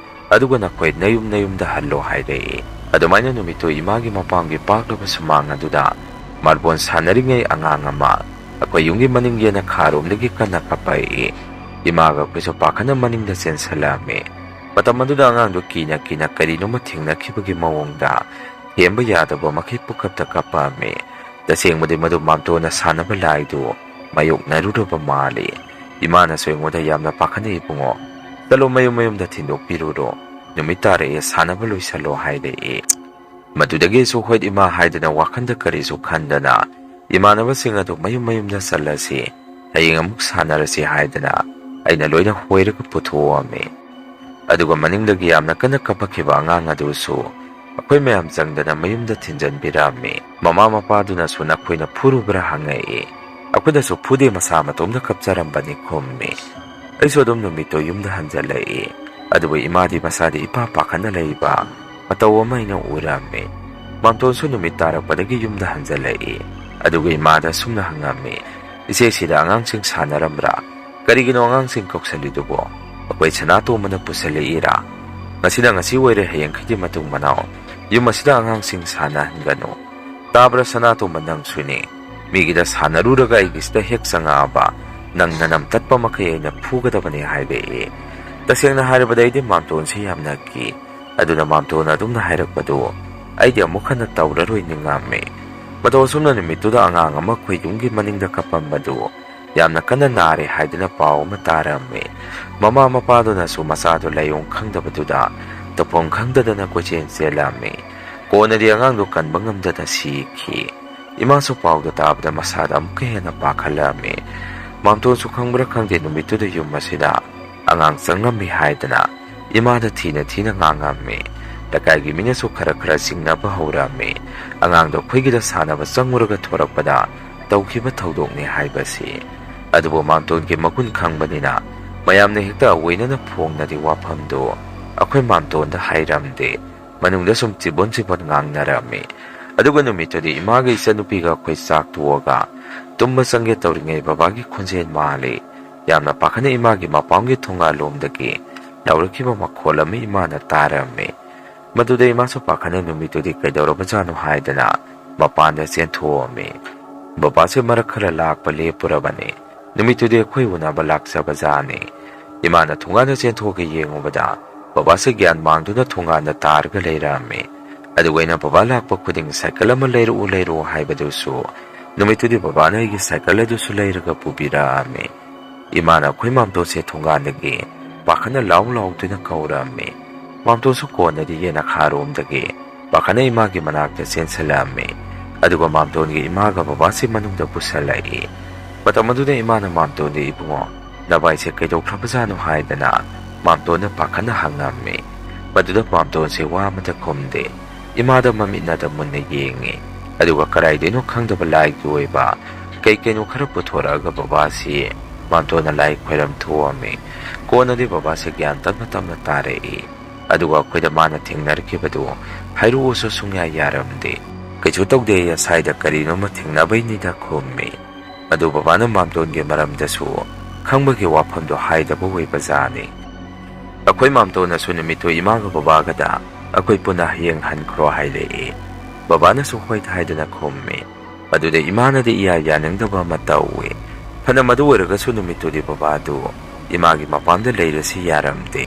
ꯑꯗꯨꯒ ꯅꯈꯣꯏ ꯅꯌꯨꯝ ꯅꯌꯨꯝꯗ ꯍꯜꯂꯣ" ꯍꯥꯏꯔꯛꯏ꯫ ꯑꯗꯨꯃꯥꯏꯅ ꯅꯨꯃꯤꯠꯇꯨ ꯏꯃꯥꯒꯤ ꯃꯄꯥꯝꯒꯤ ꯄꯥꯛꯂꯕ ꯁꯨꯃꯥꯡ ꯑꯗꯨꯗ ꯃꯥꯔꯕꯣꯜ ꯁꯥꯟꯅꯔꯤꯉꯩ ꯑꯉꯥꯡ ꯑꯃ ꯑꯩꯈꯣꯏ ꯌꯨꯝꯒꯤ ꯃꯅꯤꯡꯒꯤ ꯌꯦꯅꯈꯥꯔꯣꯝꯗꯒꯤ ꯀꯟꯅ ꯀꯞꯄꯛꯏ꯫ ꯏꯃꯥꯒ ꯑꯩꯈꯣꯏꯁꯨ ꯄꯥꯈꯠꯅ ꯃꯅꯤꯡꯗ ꯆꯦꯟꯁꯤꯜꯂꯛꯑꯝꯃꯤ꯫ ꯃꯇꯝ ꯑꯗꯨꯗ ꯑꯉꯥꯡꯗꯨ ꯀꯤꯅ ꯀꯤꯅ ꯀꯔꯤꯅꯣꯃ ꯊꯦꯡꯅꯈꯤꯕꯒꯤ ꯃꯑꯣꯡꯗ ꯊꯦꯝꯕ ꯌꯥꯗꯕ ꯃꯈꯩ ꯄꯨꯀꯞꯇ ꯀꯞꯄꯛꯑꯝꯃꯤ꯫ ꯇꯁꯦꯡꯕꯗꯤ ꯃꯗꯨ ꯃꯥꯝꯇꯣꯟꯅ ꯁꯥꯟꯅꯕ ꯂꯥꯏꯗꯨ ꯃꯥꯌꯣꯛꯅꯔꯨꯔꯕ ꯃꯥꯜꯂꯤ꯫ ꯏꯃꯥꯅꯁꯨ ꯑꯩꯉꯣꯟꯗ ꯌꯥꯝꯅ ꯄꯥꯈꯠꯅ, "ꯏꯕꯨꯡꯉꯣ, ꯆꯠꯂꯣ, ꯃꯌꯨꯝ ꯃꯌꯨꯝꯗ ꯊꯤꯟꯗꯣꯛꯄꯤꯔꯨꯔꯣ, ꯅꯨꯃꯤꯠ ꯇꯥꯔꯛꯑꯦ, ꯁꯥꯟꯅꯕ ꯂꯣꯏꯁꯜꯂꯣ" ꯍꯥꯏꯔꯛꯏ꯫ ꯃꯗꯨꯗꯒꯤꯁꯨ ꯍꯣꯏ ꯏꯃꯥ ꯍꯥꯏꯗꯅ ꯋꯥꯈꯜꯗ ꯀꯔꯤꯁꯨ ꯈꯟꯗꯅ ꯏꯃꯥꯟꯅꯕꯁꯤꯡ ꯑꯗꯨ ꯃꯌꯨꯝ ꯃꯌꯨꯝꯗ ꯆꯠꯂꯁꯤ, ꯍꯌꯦꯡ ꯑꯃꯨꯛ ꯁꯥꯟꯅꯔꯁꯤ ꯍꯥꯏꯗꯅ ꯑꯩꯅ ꯂꯣꯏꯅ ꯍꯣꯏꯔꯒ ꯄꯨꯊꯣꯛꯑꯝꯃꯤ꯫ ꯑꯗꯨꯒ ꯃꯅꯤꯡꯗꯒꯤ ꯌꯥꯝꯅ ꯀꯟꯅ ꯀꯞꯄꯛꯈꯤꯕ ꯑꯉꯥꯡ ꯑꯗꯨꯁꯨ ꯑꯩꯈꯣꯏ ꯃꯌꯥꯝ ꯆꯪꯗꯅ ꯃꯌꯨꯝꯗ ꯊꯤꯟꯖꯟꯕꯤꯔꯝꯃꯤ꯫ ꯃꯃꯥ ꯃꯄꯥꯗꯨꯅꯁꯨ "ꯅꯈꯣꯏꯅ ꯐꯨꯔꯨꯕ꯭ꯔꯥ?" ꯍꯪꯉꯛꯏ꯫ ꯑꯩꯈꯣꯏꯅꯁꯨ "ꯐꯨꯗꯦ, ꯃꯁꯥ ꯃꯇꯣꯝꯗ ꯀꯞꯆꯔꯝꯕꯅꯤ" ꯈꯨꯝꯃꯤ꯫ ꯑꯩꯁꯨ ꯑꯗꯨꯝ ꯅꯨꯃꯤꯠꯇꯣ ꯌꯨꯝꯗ ꯍꯟꯖꯜꯂꯛꯏ꯫ ꯑꯗꯨꯕꯨ ꯏꯃꯥꯗꯤ ꯃꯁꯥꯗꯤ ꯏꯄꯥ ꯄꯥꯈꯠꯅ ꯂꯩꯕ ꯃꯇꯧ ꯑꯃ ꯑꯩꯅ ꯎꯔꯝꯃꯤ꯫ ꯃꯥꯝꯇꯣꯟꯁꯨ ꯅꯨꯃꯤꯠ ꯇꯥꯔꯛꯄꯗꯒꯤ ꯌꯨꯝꯗ ꯍꯟꯖꯜꯂꯛꯏ꯫ ꯑꯗꯨꯒ ꯏꯃꯥꯗ ꯁꯨꯝꯅ ꯍꯪꯉꯝꯃꯤ, "ꯏꯆꯦ, ꯁꯤꯗ ꯑꯉꯥꯡꯁꯤꯡ ꯁꯥꯟꯅꯔꯝꯕ꯭ꯔꯥ? ꯀꯔꯤꯒꯤꯅꯣ ꯑꯉꯥꯡꯁꯤꯡ ꯀꯧꯁꯜꯂꯤꯗꯨꯕꯣ? ꯑꯩꯈꯣꯏ ꯁꯅꯥꯇꯣꯝꯕꯅ ꯄꯨꯁꯜꯂꯛꯏꯔꯥ? ꯉꯁꯤꯅ ꯉꯁꯤ ꯑꯣꯏꯔꯦ, ꯍꯌꯦꯡꯈꯩꯗꯤ ꯃꯇꯨꯡ ꯃꯅꯥꯎ ꯌꯨꯝ ꯑꯁꯤꯗ ꯑꯉꯥꯡꯁꯤꯡ ꯁꯥꯟꯅꯍꯟꯒꯅꯨ꯫ ꯇꯥꯕ꯭ꯔꯥ ꯁꯅꯥꯇꯣꯝꯕ, ꯅꯪꯁꯨꯅꯤ? ꯃꯤꯒꯤꯗ ꯁꯥꯟꯅꯔꯨꯔꯒ ꯑꯩꯒꯤꯁꯤꯗ ꯍꯦꯛ ꯆꯪꯉꯛꯑꯕ, ꯅꯪ ꯅꯅꯝ ꯇꯠꯄ ꯃꯈꯩ ꯑꯩꯅ ꯐꯨꯒꯗꯕꯅꯤ" ꯍꯥꯏꯔꯛꯏ꯫ ꯇꯁꯦꯡꯅ ꯍꯥꯏꯔꯕꯗ ꯑꯩꯗꯤ ꯃꯥꯝꯇꯣꯟꯁꯤ ꯌꯥꯝꯅ ꯀꯤ꯫ ꯑꯗꯨꯅ ꯃꯥꯝꯇꯣꯟꯅ ꯑꯗꯨꯝꯅ ꯍꯥꯏꯔꯛꯄꯗꯨ ꯑꯩꯗꯤ ꯑꯃꯨꯛ ꯍꯟꯅ ꯇꯧꯔꯔꯣꯏ ꯅꯤꯡꯉꯝꯃꯤ꯫ ꯃꯇꯧ ꯑꯁꯨꯝꯅ ꯅꯨꯃꯤꯠꯇꯨꯗ ꯑꯉꯥꯡ ꯑꯃ ꯑꯩꯈꯣꯏ ꯌꯨꯝꯒꯤ ꯃꯅꯤꯡꯗ ꯀꯞꯄꯝꯕꯗꯨ ꯌꯥꯝꯅ ꯀꯟꯅ ꯅꯥꯔꯦ ꯍꯥꯏꯗꯨꯅ ꯄꯥꯎ ꯑꯃ ꯇꯥꯔꯝꯃꯤ꯫ ꯃꯃꯥ ꯃꯄꯥꯗꯨꯅꯁꯨ ꯃꯆꯥꯗꯨ ꯂꯥꯏꯑꯣꯡ ꯈꯪꯗꯕꯗꯨꯗ ꯇꯧꯐꯝ ꯈꯪꯗꯗꯅ ꯀꯣꯏꯆꯦꯟ ꯆꯦꯜꯂꯝꯃꯤ꯫ ꯀꯣꯟꯅꯗꯤ ꯑꯉꯥꯡꯗꯨ ꯀꯟꯕ ꯉꯝꯗꯅ ꯁꯤꯈꯤ꯫ ꯏꯃꯥꯁꯨ ꯄꯥꯎꯗꯨ ꯇꯥꯕꯗ ꯃꯁꯥꯗ ꯑꯃꯨꯛꯀ ꯍꯦꯟꯅ ꯄꯥꯈꯠꯂꯛꯑꯝꯃꯤ꯫ ꯃꯥꯝꯇꯣꯟꯁꯨ ꯈꯪꯕ꯭ꯔꯥ ꯈꯪꯗꯦ, ꯅꯨꯃꯤꯠꯇꯨꯗ ꯌꯨꯝ ꯑꯁꯤꯗ ꯑꯉꯥꯡ ꯆꯪꯂꯝꯃꯤ ꯍꯥꯏꯗꯅ ꯏꯃꯥꯗ ꯊꯤꯅ ꯊꯤꯅ ꯉꯥꯡꯉꯝꯃꯤ꯫ ꯂꯩꯀꯥꯏꯒꯤ ꯃꯤꯅꯁꯨ ꯈꯔ ꯈꯔ ꯆꯤꯡꯅꯕ ꯍꯧꯔꯝꯃꯤ꯫ ꯑꯉꯥꯡꯗꯣ ꯑꯩꯈꯣꯏꯒꯤꯗ ꯁꯥꯟꯅꯕ ꯆꯪꯉꯨꯔꯒ ꯊꯣꯔꯛꯄꯗ ꯇꯧꯈꯤꯕ ꯊꯧꯗꯣꯛꯅꯤ ꯍꯥꯏꯕꯁꯤ꯫ ꯑꯗꯨꯕꯨ ꯃꯥꯝꯇꯣꯟꯒꯤ ꯃꯒꯨꯟ ꯈꯪꯕꯅꯤꯅ ꯃꯌꯥꯝꯅ ꯍꯦꯛꯇ ꯑꯣꯏꯅꯅ ꯐꯣꯡꯅꯗꯤ ꯋꯥꯐꯝꯗꯨ ꯑꯩꯈꯣꯏ ꯃꯥꯝꯇꯣꯟꯗ ꯍꯥꯏꯔꯝꯗꯦ꯫ ꯃꯅꯨꯡꯗ ꯁꯨꯝ ꯆꯤꯕꯣꯟ ꯆꯤꯕꯣꯟ ꯉꯥꯡꯅꯔꯝꯃꯤ꯫ ꯑꯗꯨꯒ ꯅꯨꯃꯤꯠꯇꯨꯗꯤ ꯏꯃꯥꯒ ꯏꯆꯟꯅꯨꯄꯤꯒ ꯑꯩꯈꯣꯏ ꯆꯥꯛ ꯇꯣꯛꯑꯒ ꯇꯨꯝꯕ ꯆꯪꯒꯦ ꯇꯧꯔꯤꯉꯩ ꯕꯕꯥꯒꯤ ꯈꯣꯟꯖꯦꯜ ꯃꯥꯜꯂꯤ꯫ ꯌꯥꯝꯅ ꯄꯥꯈꯠꯅ ꯏꯃꯥꯒꯤ ꯃꯄꯥꯝꯒꯤ ꯊꯣꯡꯒꯥꯜꯂꯣꯝꯗꯒꯤ ꯂꯥꯎꯔꯛꯈꯤꯕ ꯃꯈꯣꯜ ꯑꯃ ꯏꯃꯥꯅ ꯇꯥꯔꯝꯃꯤ꯫ ꯃꯗꯨꯗ ꯏꯃꯥꯁꯨ ꯄꯥꯈꯠꯅ ꯅꯨꯃꯤꯠꯇꯨꯗꯤ ꯀꯩꯗꯧꯔꯕꯖꯥꯠꯅꯣ ꯍꯥꯏꯗꯅ ꯃꯄꯥꯟꯗ ꯆꯦꯟꯊꯣꯛꯑꯝꯃꯤ꯫ ꯕꯕꯥꯁꯦ ꯃꯔꯛ ꯈꯔ ꯂꯥꯛꯄ ꯂꯦꯞꯄꯨꯔꯕꯅꯤ꯫ ꯅꯨꯃꯤꯠꯇꯨꯗꯤ ꯑꯩꯈꯣꯏ ꯎꯅꯕ ꯂꯥꯛꯆꯕꯖꯥꯠꯅꯤ꯫ ꯏꯃꯥꯅ ꯊꯣꯡꯒꯥꯟꯗ ꯆꯦꯟꯊꯣꯛꯑꯒ ꯌꯦꯡꯉꯨꯕꯗ ꯕꯕꯥꯁꯦ ꯒ꯭ꯌꯥꯟ ꯃꯥꯡꯗꯨꯅ ꯊꯣꯡꯒꯥꯟꯗ ꯇꯥꯔꯒ ꯂꯩꯔꯝꯃꯤ꯫ ꯑꯗꯨꯒ ꯑꯩꯅ ꯕꯕꯥ ꯂꯥꯛꯄ ꯈꯨꯗꯤꯡ ꯁꯥꯏꯀꯜ ꯑꯃ ꯂꯩꯔꯛꯎ, ꯂꯩꯔꯛꯎ ꯍꯥꯏꯕꯗꯨꯁꯨ ꯅꯨꯃꯤꯠꯇꯨꯗꯤ ꯕꯕꯥꯅ ꯑꯩꯒꯤ ꯁꯥꯏꯀꯜ ꯑꯗꯨꯁꯨ ꯂꯩꯔꯒ ꯄꯨꯕꯤꯔꯛꯑꯝꯃꯤ꯫ ꯏꯃꯥꯅ ꯑꯩꯈꯣꯏ ꯃꯥꯝꯇꯣꯟꯁꯦ ꯊꯣꯡꯒꯥꯟꯗꯒꯤ ꯄꯥꯈꯠꯅ ꯂꯥꯎ ꯂꯥꯎꯗꯨꯅ ꯀꯧꯔꯝꯃꯤ꯫ ꯃꯥꯝꯇꯣꯟꯁꯨ ꯀꯣꯟꯅꯗꯤ ꯌꯦꯅꯈꯥꯔꯣꯝꯗꯒꯤ ꯄꯥꯈꯠꯅ ꯏꯃꯥꯒꯤ ꯃꯅꯥꯛꯇ ꯆꯦꯟꯁꯤꯜꯂꯛꯑꯝꯃꯤ꯫ ꯑꯗꯨꯒ ꯃꯥꯝꯇꯣꯟꯒꯤ ꯏꯃꯥꯒ ꯕꯕꯥꯁꯤ ꯃꯅꯨꯡꯗ ꯄꯨꯁꯜꯂꯛꯏ꯫ ꯃꯇꯝ ꯑꯗꯨꯗ ꯏꯃꯥꯅ ꯃꯥꯝꯇꯣꯟꯗ, "ꯏꯕꯨꯡꯉꯣ, ꯅꯚꯥꯏꯁꯦ ꯀꯩꯗꯧꯈ꯭ꯔꯕꯖꯥꯠꯅꯣ?" ꯍꯥꯏꯗꯅ ꯃꯥꯝꯇꯣꯟꯗ ꯄꯥꯈꯠꯅ ꯍꯪꯉꯝꯃꯤ꯫ ꯃꯗꯨꯗ ꯃꯥꯝꯇꯣꯟꯁꯦ ꯋꯥ ꯑꯃꯇ ꯈꯨꯝꯗꯦ꯫ ꯏꯃꯥꯗ ꯃꯃꯤꯠꯅꯗ ꯃꯨꯟꯅ ꯌꯦꯡꯉꯤ꯫ ꯑꯗꯨꯒ ꯀꯗꯥꯏꯗꯩꯅꯣ ꯈꯪꯗꯕ ꯂꯥꯏꯒꯤ ꯑꯣꯏꯕ ꯀꯩ ꯀꯩꯅꯣ ꯈꯔ ꯄꯨꯊꯣꯔꯛꯑꯒ ꯕꯕꯥꯁꯤ ꯃꯥꯝꯇꯣꯟꯅ ꯂꯥꯏ ꯈꯣꯏꯔꯝ ꯊꯣꯛꯑꯝꯃꯤ꯫ ꯀꯣꯟꯅꯗꯤ ꯕꯕꯥꯁꯦ ꯒ꯭ꯌꯥꯟ ꯇꯞꯅ ꯇꯞꯅ ꯇꯥꯔꯛꯏ꯫ ꯑꯗꯨꯒ ꯑꯩꯈꯣꯏꯗ ꯃꯥꯅ ꯊꯦꯡꯅꯔꯛꯈꯤꯕꯗꯨ ꯍꯥꯏꯔꯛꯎꯁꯨ ꯁꯨꯡꯌꯥ ꯌꯥꯔꯝꯗꯦ꯫ "ꯀꯩꯁꯨ ꯇꯧꯗꯦ, ꯉꯁꯥꯏꯗ ꯀꯔꯤꯅꯣꯃ ꯊꯦꯡꯅꯕꯩꯅꯤꯗ" ꯈꯨꯝꯃꯤ꯫ ꯑꯗꯨ ꯕꯕꯥꯅ ꯃꯥꯝꯇꯣꯟꯒꯤ ꯃꯔꯝꯗꯁꯨ ꯈꯪꯕꯒꯤ ꯋꯥꯐꯝꯗꯣ ꯍꯥꯏꯗꯕ ꯑꯣꯏꯕꯖꯥꯠꯅꯤ꯫ ꯑꯩꯈꯣꯏ ꯃꯥꯝꯇꯣꯟꯅꯁꯨ ꯅꯨꯃꯤꯠꯇꯨ ꯏꯃꯥꯒ ꯕꯕꯥꯒꯗ "ꯑꯩꯈꯣꯏ ꯄꯨꯟꯅ ꯍꯌꯦꯡ ꯍꯟꯈ꯭ꯔꯣ" ꯍꯥꯏꯔꯛꯏ꯫ ꯕꯕꯥꯅꯁꯨ "ꯍꯣꯏ" ꯍꯥꯏꯗꯅ ꯈꯨꯝꯃꯤ꯫ ꯑꯗꯨꯗ ꯏꯃꯥꯅꯗꯤ ꯏꯌꯥ ꯌꯥꯅꯤꯡꯗꯕ ꯑꯃ ꯇꯧꯏ꯫ ꯐꯅ ꯃꯗꯨ ꯑꯣꯏꯔꯒꯁꯨ ꯅꯨꯃꯤꯠꯇꯨꯗꯤ ꯕꯕꯥꯗꯨ ꯏꯃꯥꯒꯤ ꯃꯄꯥꯝꯗ ꯂꯩꯔꯁꯤ ꯌꯥꯔꯝꯗꯦ꯫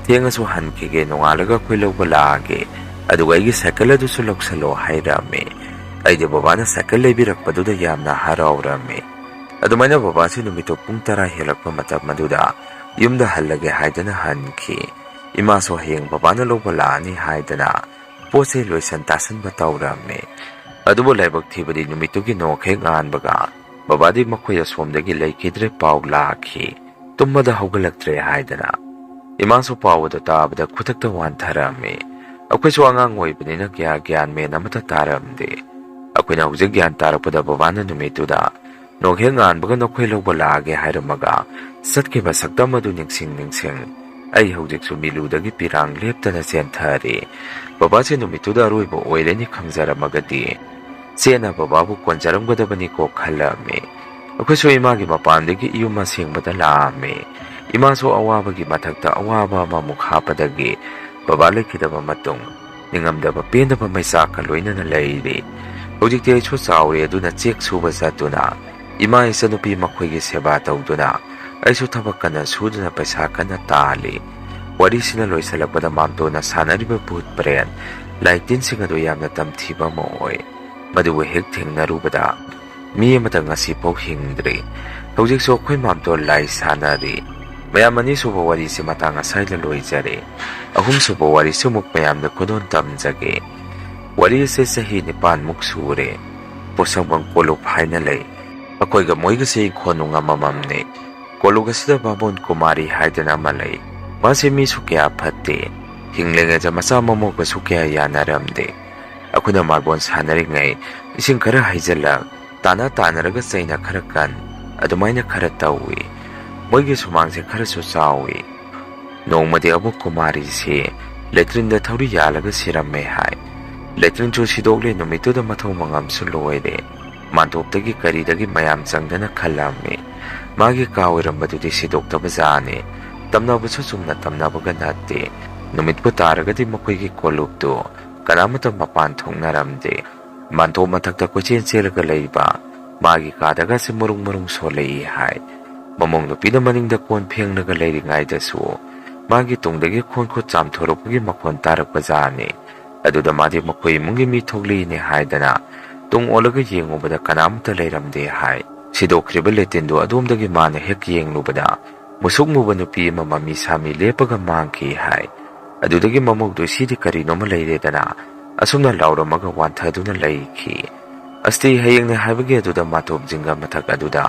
"ꯊꯦꯡꯉꯁꯨ ꯍꯟꯈꯤꯒꯦ, ꯅꯣꯡꯉꯥꯜꯂꯒ ꯑꯩꯈꯣꯏ ꯂꯧꯕ ꯂꯥꯛꯑꯒꯦ, ꯑꯗꯨꯒ ꯑꯩꯒꯤ ꯁꯥꯏꯀꯜ ꯑꯗꯨꯁꯨ ꯂꯧꯁꯜꯂꯣ" ꯍꯥꯏꯔꯝꯃꯤ꯫ ꯑꯩꯗꯤ ꯕꯕꯥꯅ ꯁꯥꯏꯀꯜ ꯂꯩꯕꯤꯔꯛꯄꯗꯨꯗ ꯌꯥꯝꯅ ꯍꯔꯥꯎꯔꯝꯃꯤ꯫ ꯑꯗꯨꯃꯥꯏꯅ ꯕꯕꯥꯁꯤ ꯅꯨꯃꯤꯠꯇꯨ ꯄꯨꯡ ꯇꯔꯥ ꯍꯦꯜꯂꯛꯄ ꯃꯇꯝ ꯑꯗꯨꯗ ꯌꯨꯝꯗ ꯍꯜꯂꯒꯦ ꯍꯥꯏꯗꯅ ꯍꯟꯈꯤ꯫ ꯏꯃꯥꯁꯨ ꯍꯌꯦꯡ ꯕꯕꯥꯅ ꯂꯧꯕ ꯂꯥꯛꯑꯅꯤ ꯍꯥꯏꯗꯅ ꯄꯣꯠ ꯆꯩ ꯂꯣꯏꯁꯟ ꯇꯥꯁꯟꯕ ꯇꯧꯔꯝꯃꯤ꯫ ꯑꯗꯨꯕꯨ ꯂꯥꯏꯕꯛ ꯊꯤꯕꯗꯤ ꯅꯨꯃꯤꯠꯇꯨꯒꯤ ꯅꯣꯡ ꯍꯦꯛ ꯉꯥꯟꯕꯒ ꯕꯕꯥꯗꯤ ꯃꯈꯣꯏ ꯑꯁꯣꯝꯗꯒꯤ ꯂꯩꯈꯤꯗ꯭ꯔꯦ ꯄꯥꯎ ꯂꯥꯛꯈꯤ꯫ ꯇꯨꯝꯕꯗ ꯍꯧꯒꯠꯂꯛꯇ꯭ꯔꯦ ꯍꯥꯏꯗꯅ꯫ ꯏꯃꯥꯁꯨ ꯄꯥꯎ ꯑꯗꯨ ꯇꯥꯕꯗ ꯈꯨꯗꯛꯇ ꯋꯥꯟꯊꯔꯝꯃꯤ꯫ ꯑꯩꯈꯣꯏꯁꯨ ꯑꯉꯥꯡ ꯑꯣꯏꯕꯅꯤꯅ ꯀꯌꯥ ꯒ꯭ꯌꯥꯟ ꯃꯦꯟ ꯑꯃꯠꯇ ꯇꯥꯔꯝꯗꯦ꯫ ꯑꯩꯈꯣꯏꯅ ꯍꯧꯖꯤꯛ ꯒ꯭ꯌꯥꯟ ꯇꯥꯔꯛꯄꯗ ꯕꯕꯥꯅ ꯅꯨꯃꯤꯠꯇꯨꯗ ꯅꯣꯡꯍꯦꯛ ꯉꯥꯟꯕꯒ ꯅꯈꯣꯏ ꯂꯧꯕ ꯂꯥꯛꯑꯒꯦ ꯍꯥꯏꯔꯝꯃꯒ ꯆꯠꯈꯤꯕ ꯁꯛꯇꯝ ꯑꯗꯨ ꯅꯤꯡꯁꯤꯡ ꯅꯤꯡꯁꯤꯡ ꯑꯩ ꯍꯧꯖꯤꯛꯁꯨ ꯃꯤꯂꯨꯗꯒꯤ ꯄꯤꯔꯥꯡ ꯂꯦꯞꯇꯅ ꯆꯦꯟꯊꯔꯤ꯫ ꯕꯕꯥꯁꯦ ꯅꯨꯃꯤꯠꯇꯨꯗ ꯑꯔꯣꯏꯕ ꯑꯣꯏꯔꯅꯤ ꯈꯪꯖꯔꯝꯃꯒꯗꯤ ꯆꯦꯟꯅ ꯕꯕꯥꯕꯨ ꯀꯣꯟꯖꯔꯝꯒꯗꯕꯅꯤꯀꯣ ꯈꯜꯂꯝꯃꯤ꯫ ꯑꯩꯈꯣꯏꯁꯨ ꯏꯃꯥꯒꯤ ꯃꯄꯥꯟꯗꯒꯤ ꯌꯨꯝ ꯑꯁꯦꯡꯕꯗ ꯂꯥꯛꯑꯝꯃꯤ꯫ ꯏꯃꯥꯁꯨ ꯑꯋꯥꯕꯒꯤ ꯃꯊꯛꯇ ꯑꯋꯥꯕ ꯑꯃꯃꯨꯛ ꯍꯥꯞꯄꯗꯒꯤ ꯕꯕꯥ ꯂꯩꯈꯤꯗꯕ ꯃꯇꯨꯡ ꯅꯤꯡꯉꯝꯗꯕ ꯄꯦꯟꯗꯕ ꯃꯩꯆꯥꯛꯀ ꯂꯣꯏꯅꯅ ꯂꯩꯔꯤ꯫ ꯍꯧꯖꯤꯛꯇꯤ ꯑꯩꯁꯨ ꯆꯥꯎꯔꯦ, ꯑꯗꯨꯅ ꯆꯦꯛ ꯁꯨꯕ ꯆꯠꯇꯨꯅ ꯏꯃꯥ ꯏꯆꯟꯅꯨꯄꯤ ꯃꯈꯣꯏꯒꯤ ꯁꯦꯕꯥ ꯇꯧꯗꯨꯅ ꯑꯩꯁꯨ ꯊꯕꯛ ꯀꯟꯅ ꯁꯨꯗꯨꯅ ꯄꯩꯁꯥ ꯀꯟꯅ ꯇꯥꯜꯂꯤ꯫ ꯋꯥꯔꯤꯁꯤꯅ ꯂꯣꯏꯁꯤꯜꯂꯛꯄꯗ ꯃꯥꯝꯇꯣꯟꯅ ꯁꯥꯟꯅꯔꯤꯕ ꯚꯨꯠ ꯄ꯭ꯔꯦꯟ ꯂꯥꯏ ꯇꯤꯟꯁꯤꯡ ꯑꯗꯨ ꯌꯥꯝꯅ ꯇꯝꯊꯤꯕ ꯑꯃ ꯑꯣꯏ꯫ ꯃꯗꯨꯕꯨ ꯍꯦꯛ ꯊꯦꯡꯅꯔꯨꯕꯗ ꯃꯤ ꯑꯃꯇ ꯉꯁꯤꯐꯥꯎ ꯍꯤꯡꯗ꯭ꯔꯤ꯫ ꯍꯧꯖꯤꯛꯁꯨ ꯑꯩꯈꯣꯏ ꯃꯥꯝꯇꯣꯟ ꯂꯥꯏ ꯁꯥꯟꯅꯔꯤ꯫ ꯃꯌꯥꯝ, ꯑꯅꯤꯁꯨꯕ ꯋꯥꯔꯤꯁꯤ ꯃꯇꯥꯡ ꯑꯁꯥꯏꯗ ꯂꯣꯏꯖꯔꯦ꯫ ꯑꯍꯨꯝꯁꯨꯕ ꯋꯥꯔꯤꯁꯨ ꯑꯃꯨꯛ ꯃꯌꯥꯝꯗ ꯈꯨꯗꯣꯜ ꯇꯝꯖꯒꯦ꯫ ꯋꯥꯔꯤ ꯑꯁꯤ ꯆꯍꯤ ꯅꯤꯄꯥꯟꯃꯨꯛ ꯁꯨꯔꯦ꯫ ꯄꯣꯠꯁꯪꯐꯝ ꯀꯣꯂꯨꯞ ꯍꯥꯏꯅ ꯂꯩ꯫ ꯑꯩꯈꯣꯏꯒ ꯃꯣꯏꯒꯁꯦ ꯏꯪꯈꯣꯜꯅꯨꯡ ꯑꯃꯃꯝꯅꯤ꯫ ꯀꯣꯂꯨꯞ ꯑꯁꯤꯗ ꯕꯥꯃꯣꯟ ꯀꯨꯃꯥꯔꯤ ꯍꯥꯏꯗꯅ ꯑꯃ ꯂꯩ꯫ ꯃꯥꯁꯦ ꯃꯤꯁꯨ ꯀꯌꯥ ꯐꯠꯇꯦ꯫ ꯍꯤꯡꯂꯤꯉꯩꯗ ꯃꯆꯥ ꯃꯃꯧꯒꯁꯨ ꯀꯌꯥ ꯌꯥꯅꯔꯝꯗꯦ꯫ ꯑꯩꯈꯣꯏꯅ ꯃꯥꯔꯕꯣꯜ ꯁꯥꯟꯅꯔꯤꯉꯩ ꯏꯁꯤꯡ ꯈꯔ ꯍꯩꯖꯤꯜꯂꯛ, ꯇꯥꯅ ꯇꯥꯅꯔꯒ ꯆꯩꯅ ꯈꯔ ꯀꯟ, ꯑꯗꯨꯃꯥꯏꯅ ꯈꯔ ꯇꯧꯏ꯫ ꯃꯣꯏꯒꯤ ꯁꯨꯃꯥꯡꯁꯦ ꯈꯔꯁꯨ ꯆꯥꯎꯏ꯫ ꯅꯣꯡꯃꯗꯤ ꯑꯕꯣꯛ ꯀꯨꯃꯥꯔꯤꯁꯤ ꯂꯦꯇ꯭ꯔꯤꯟꯗ ꯊꯧꯔꯤ ꯌꯥꯜꯂꯒ ꯁꯤꯔꯝꯃꯦ ꯍꯥꯏ꯫ ꯂꯦꯇ꯭ꯔꯤꯟꯁꯨ ꯁꯤꯗꯣꯛꯂꯦ, ꯅꯨꯃꯤꯠꯇꯨꯗ ꯃꯊꯧ ꯃꯉꯝꯁꯨ ꯂꯣꯏꯔꯦ꯫ ꯃꯥꯟꯇꯣꯞꯇꯒꯤ ꯀꯔꯤꯗꯒꯤ ꯃꯌꯥꯝ ꯆꯪꯗꯅ ꯈꯜꯂꯝꯃꯤ꯫ ꯃꯥꯒꯤ ꯀꯥ ꯑꯣꯏꯔꯝꯕꯗꯨꯗꯤ ꯁꯤꯗꯣꯛꯇꯕ ꯖꯥꯠꯅꯤ꯫ ꯇꯝꯅꯕꯁꯨ ꯆꯨꯝꯅ ꯇꯝꯅꯕꯒ ꯅꯠꯇꯦ꯫ ꯅꯨꯃꯤꯠꯄꯨ ꯇꯥꯔꯒꯗꯤ ꯃꯈꯣꯏꯒꯤ ꯀꯣꯂꯨꯞꯇꯨ ꯀꯅꯥꯃꯠꯇ ꯃꯄꯥꯟ ꯊꯣꯛꯅꯔꯝꯗꯦ꯫ ꯃꯥꯟꯇꯣꯞ ꯃꯊꯛꯇ ꯀꯣꯏꯆꯦꯟ ꯆꯦꯜꯂꯒ ꯂꯩꯕ ꯃꯥꯒꯤ ꯀꯥꯗꯒꯁꯦ ꯃꯔꯨꯡ ꯃꯔꯨꯡ ꯁꯣꯜꯂꯛꯏ ꯍꯥꯏ꯫ ꯃꯃꯧ ꯅꯨꯄꯤꯅ ꯃꯅꯤꯡꯗ ꯀꯣꯟ ꯐꯦꯡꯂꯒ ꯂꯩꯔꯤꯉꯩꯗꯁꯨ ꯃꯥꯒꯤ ꯇꯨꯡꯗꯒꯤ ꯈꯣꯟ ꯈꯨꯠ ꯆꯥꯝꯊꯣꯔꯛꯄꯒꯤ ꯃꯈꯣꯟ ꯇꯥꯔꯛꯄ ꯖꯥꯠꯅꯤ꯫ ꯑꯗꯨꯗ ꯃꯥꯗꯤ ꯃꯈꯣꯏ ꯏꯃꯨꯡꯒꯤ ꯃꯤ ꯊꯣꯛꯂꯛꯏꯅꯦ ꯍꯥꯏꯗꯅ ꯇꯨꯡ ꯑꯣꯜꯂꯒ ꯌꯦꯡꯉꯨꯕꯗ ꯀꯅꯥꯃꯠꯇ ꯂꯩꯔꯝꯗꯦ ꯍꯥꯏ꯫ ꯁꯤꯗꯣꯛꯈ꯭ꯔꯤꯕ ꯂꯦꯇꯤꯟꯗꯨ ꯑꯗꯣꯝꯗꯒꯤ ꯃꯥꯅ ꯍꯦꯛ ꯌꯦꯡꯂꯨꯕꯗ ꯃꯨꯁꯨꯛ ꯃꯨꯕ ꯅꯨꯄꯤ ꯑꯃ ꯃꯃꯤ ꯁꯥꯃꯤ ꯂꯦꯞꯄꯒ ꯃꯥꯡꯈꯤ ꯍꯥꯏ꯫ ꯑꯗꯨꯗꯒꯤ ꯃꯃꯧꯗꯨ ꯁꯤꯗꯤ ꯀꯔꯤꯅꯣꯃ ꯂꯩꯔꯦꯗꯅ ꯑꯁꯨꯝꯅ ꯂꯥꯎꯔꯝꯃꯒ ꯋꯥꯟꯊꯗꯨꯅ ꯂꯩꯈꯤ꯫ ꯑꯁꯇꯤ ꯍꯌꯦꯡꯅꯦ ꯍꯥꯏꯕꯒꯤ ꯑꯗꯨꯗ ꯃꯥꯟꯇꯣꯞ ꯖꯤꯡꯒ ꯃꯊꯛ ꯑꯗꯨꯗ